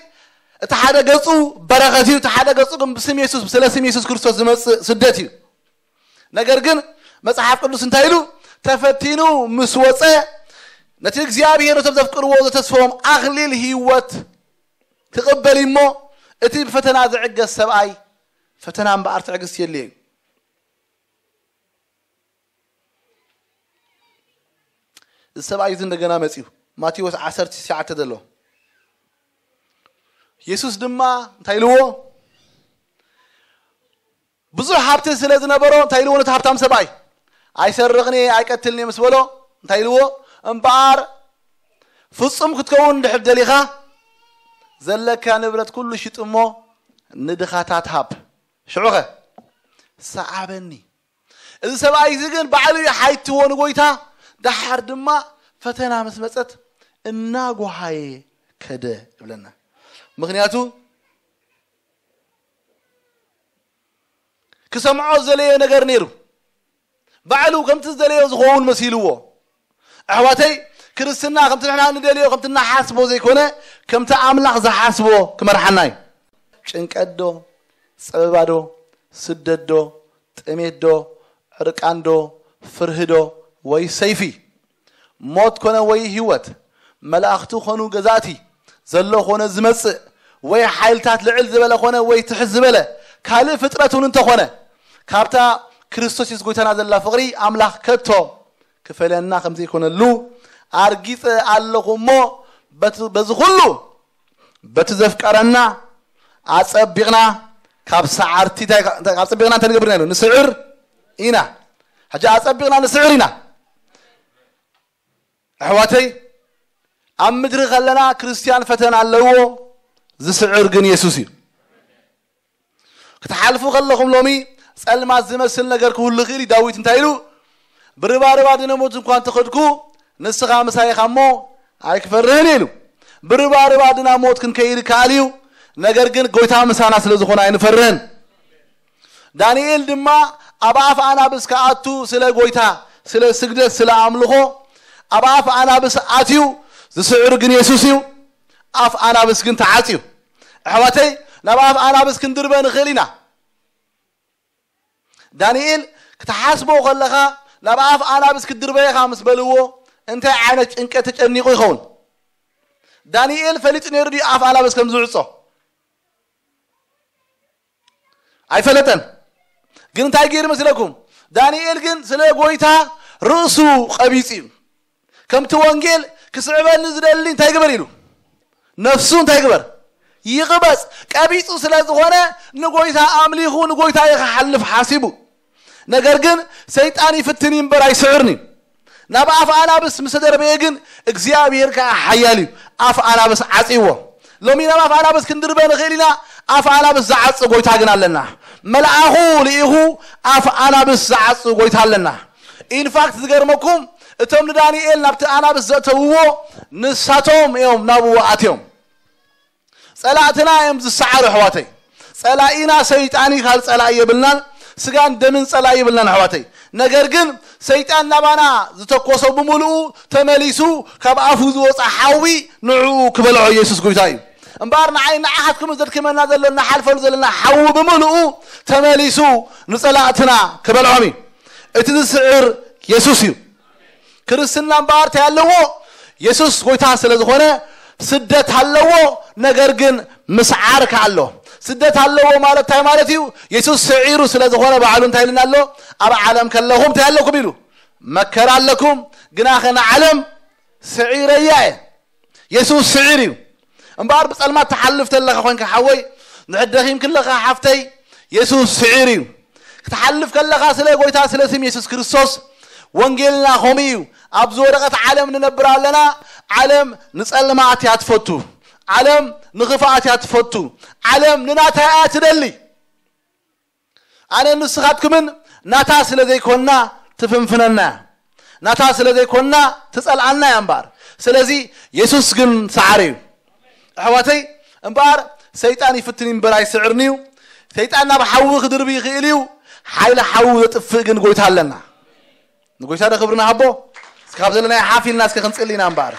እቲ ሓደ ገጹ በረኸት እዩ፣ እቲ ሓደ ገጹ ግን ብስም የሱስ፣ ስለ ስም የሱስ ክርስቶስ ዝመጽእ ስደት እዩ። ነገር ግን መጽሓፍ ቅዱስ እንታይ ኢሉ? ተፈቲኑ ምስ ወጸ፣ ነቲ እግዚኣብሔር ነቶም ዘፍቅርዎ ዘተስፈዎም ኣኽሊል ህይወት ክቕበል እሞ፣ እቲ ብፈተና ዝዕገስ ሰብኣይ ፈተና እምበኣር ትዕግስቲ የድልዮ እዩ። እዚ ሰብኣይ እዚ እንደገና መጺኡ፣ ማቴዎስ ዓሰርተ ትሽዓተ ዘሎ። የሱስ ድማ እንታይ ኢልዎ? ብዙሕ ሃብቲ ስለ ዝነበሮ እንታይ ኢልዎ ነቲ ሃብታም ሰብኣይ? "ኣይሰርቕን እየ፣ ኣይቀትልን እየ" ምስ በሎ እንታይ ኢልዎ? "እምበኣር ፍጹም ክትከውን እንድሕር ደሊኻ ዘለካ ንብረት ኩሉ ሽጥ እሞ ንድኻታት ሃብ፣ ሽዑኸ ሰዓበኒ።" እዚ ሰብኣይ እዚ ግን ባዕሉ ይሓይትዎ ንጎይታ፣ ደሓር ድማ ፈተና ምስ መጸት እናጎሃየ ከደ ይብለና። ምኽንያቱ ክሰምዖ ዝደለየ ነገር ነይሩ። ባዕሉ ከምቲ ዝደለዮ ዝኸውን መሲልዎ። ኣሕዋተይ፣ ክርስትና ከምቲ ንሕና እንደልዮ፣ ከምቲ እናሓስቦ ዘይኮነ፣ ከምቲ ኣምላኽ ዝሓስቦ ክመርሓና እዩ። ጭንቀት ዶ፣ ጸበባ ዶ፣ ስደት ዶ፣ ጥሜት ዶ፣ ዕርቃን ዶ፣ ፍርሂ ዶ፣ ወይ ሰይፊ? ሞት ኮነ ወይ ህይወት፣ መላእኽቲ ኮኑ ገዛእቲ፣ ዘሎ ኮነ ዝመጽእ፣ ወይ ሓይልታት ልዕል ዝበለ ኮነ ወይ ትሕት ዝበለ፣ ካልእ ፍጥረት እውን እንተኾነ፣ ካብታ ክርስቶስ የሱስ ጎይታና ዘላ ፍቕሪ ኣምላኽ ከቶ ክፈለና ከም ዘይኮነሉ ኣርጊጸ ኣለኹ እሞ፣ በቲ፣ በዚ ኩሉ በቲ ዘፍቀረና ኣጸቢቕና ካብ ሰዓርቲ እንታይ፣ እንታይ፣ ኣጸቢቕና እንታይ ንገብር ኢና ኢሉ? ንስዕር ኢና። ሕጂ ኣጸቢቕና ንስዕር ኢና። ኣሕዋተይ፣ ኣብ ምድሪ ከለና ክርስትያን ፈተና ኣለዎ፣ ዝስዕር ግን የሱስ እዩ። ክትሓልፉ ከለኹም ሎሚ ጸልማት ዝመስል ነገር ክህሉ ይኽእል እዩ። ዳዊት እንታይ ኢሉ? "ብርባርብ ኣድነ ሞት እንኳ እንተኸድኩ፣ ንስኻ ምሳይ ኢኻ እሞ ኣይክፈርህን" ኢሉ። ብርባርብ ኣድና ሞት ክንከይድ ይከኣል እዩ፣ ነገር ግን ጎይታ ምሳና ስለ ዝኾነ ኣይንፈርህን። ዳንኤል ድማ ኣብ ኣፍ ኣናብስ ክኣቱ ስለ ጎይታ፣ ስለ ስግደት፣ ስለ ኣምልኾ ኣብ ኣፍ ኣናብስ ኣትዩ፣ ዝስዕር ግን የሱስ እዩ። ኣፍ ኣናብስ ግን ተዓጽዩ። ኣሕዋተይ፣ ናብ ኣፍ ኣናብስ ክንድርበ ንኽእል ኢና። ዳንኤል ክትሓስቦ ከለኻ ናብ ኣፍ ኣናብስ ክትድርበ ኢኻ ምስ በልዎ፣ እንታይ ዓይነት ጭንቀት ተጨኒቑ ይኸውን? ዳንኤል ፈሊጡ ነይሩ ድዩ ኣፍ ኣናብስ ከም ዝዕጾ? ኣይፈለጠን። ግን እንታይ ገይሩ መስለኩም? ዳንኤል ግን ስለ ጎይታ ርእሱ ቀቢጹ እዩ። ከምቲ ወንጌል ክስዕበኒ ዝደሊ እንታይ ግበር ኢሉ? ነፍሱ እንታይ ግበር? ይቕበጽ። ቀቢጹ ስለ ዝኾነ ንጎይታ ኣምሊኹ ንጎይታ እዩ ክሓልፍ ሓሲቡ። ነገር ግን ሰይጣን ይፍትን እዩ እምበር ኣይስዕርን እዩ። ናብ ኣፍ ኣናብስ ምስ ተደርበየ ግን እግዚኣብሔር ከኣ ሓያል እዩ። ኣፍ ኣናብስ ዓጽይዎ። ሎሚ ናብ ኣፍ ኣናብስ ክንድርበ ንኽእል ኢና። ኣፍ ኣናብስ ዝዓጽ ጎይታ ግን ኣለና። መልኣኹ ልኢኹ ኣፍ ኣናብስ ዝዓጽ ጎይታ ኣለና። ኢንፋክት ዝገርመኩም እቶም ንዳንኤል ናብቲ ኣናብስ ዘእተውዎ ንሳቶም እዮም ናብኡ ኣትዮም። ጸላእትና እዮም ዝሰዓሩ ኣሕዋተይ። ጸላኢና ሰይጣን እዩ፣ ካልእ ጸላኢ የብልናን። ስጋን ደምን ጸላኢ የብልናን ኣሕዋተይ። ነገር ግን ሰይጣን ናባና ዝተኮሶ ብምሉኡ ተመሊሱ ካብ ኣፉ ዝወጻ ሓዊ ንዕኡ ክበልዖ ኢየሱስ ጎይታ እዩ። እምበኣር ንዓይ ንዓኻትኩም ዘድክመና ዘሎ እናሓልፈሉ ዘለና ሓዊ ብምሉኡ ተመሊሱ ንጸላእትና ክበልዖም እዩ። እቲ ዝስዕር የሱስ እዩ። ክርስትና እምበኣር እንታይ ኣለዎ? የሱስ ጎይታ ስለ ዝኾነ ስደት ኣለዎ፣ ነገር ግን ምስዓር ከኣ ኣሎ። ስደት ኣለዎ ማለት እንታይ ማለት እዩ? የሱስ ስዒሩ ስለ ዝኾነ ባዕሉ እንታይ ኢልና ኣሎ? ኣብ ዓለም ከለኹም እንታይ ኣለኩም ኢሉ? መከራ ኣለኩም፣ ግናኸ ንዓለም ስዒረያ እየ። የሱስ ስዒር እዩ። እምበኣር ብጸልማት ትሓልፍ ተለኻ ኮንካ ሓወይ፣ ንሕደኺም ክለኻ ሓፍተይ፣ የሱስ ስዒር እዩ። ክትሓልፍ ከለኻ ስለ ጎይታ ስለ ስም የሱስ ክርስቶስ ወንጌልና ከምኡ እዩ። ኣብዚ ወረቐት ዓለም ንነብር ኣለና። ዓለም ንጸልማት እያ ትፈቱ። ዓለም ንኽፍኣት እያ ትፈቱ። ዓለም ንናታ እያ ትደሊ። ኣነ ንስኻትኩምን ናታ ስለ ዘይኮንና ትፍንፍነና እያ። ናታ ስለ ዘይኮንና ትጸልኣና እያ እምበኣር። ስለዚ የሱስ ግን ሰዓሪ እዩ። ኣሕዋተይ፣ እምበኣር ሰይጣን ይፍትን እዩ እምበር ኣይስዕርን እዩ። ሰይጣን ናብ ሓዊ ክድርቢ ይኽእል እዩ። ሓይሊ ሓዊ ዘጥፍእ ግን ጎይታ ኣለና። ንጎይታ ዶ ክብሪ ንሃቦ። እስኪ ካብ ዘለናዮ ሓፍ ኢልና እስኪ ክንጽሊ ኢና እምበኣር።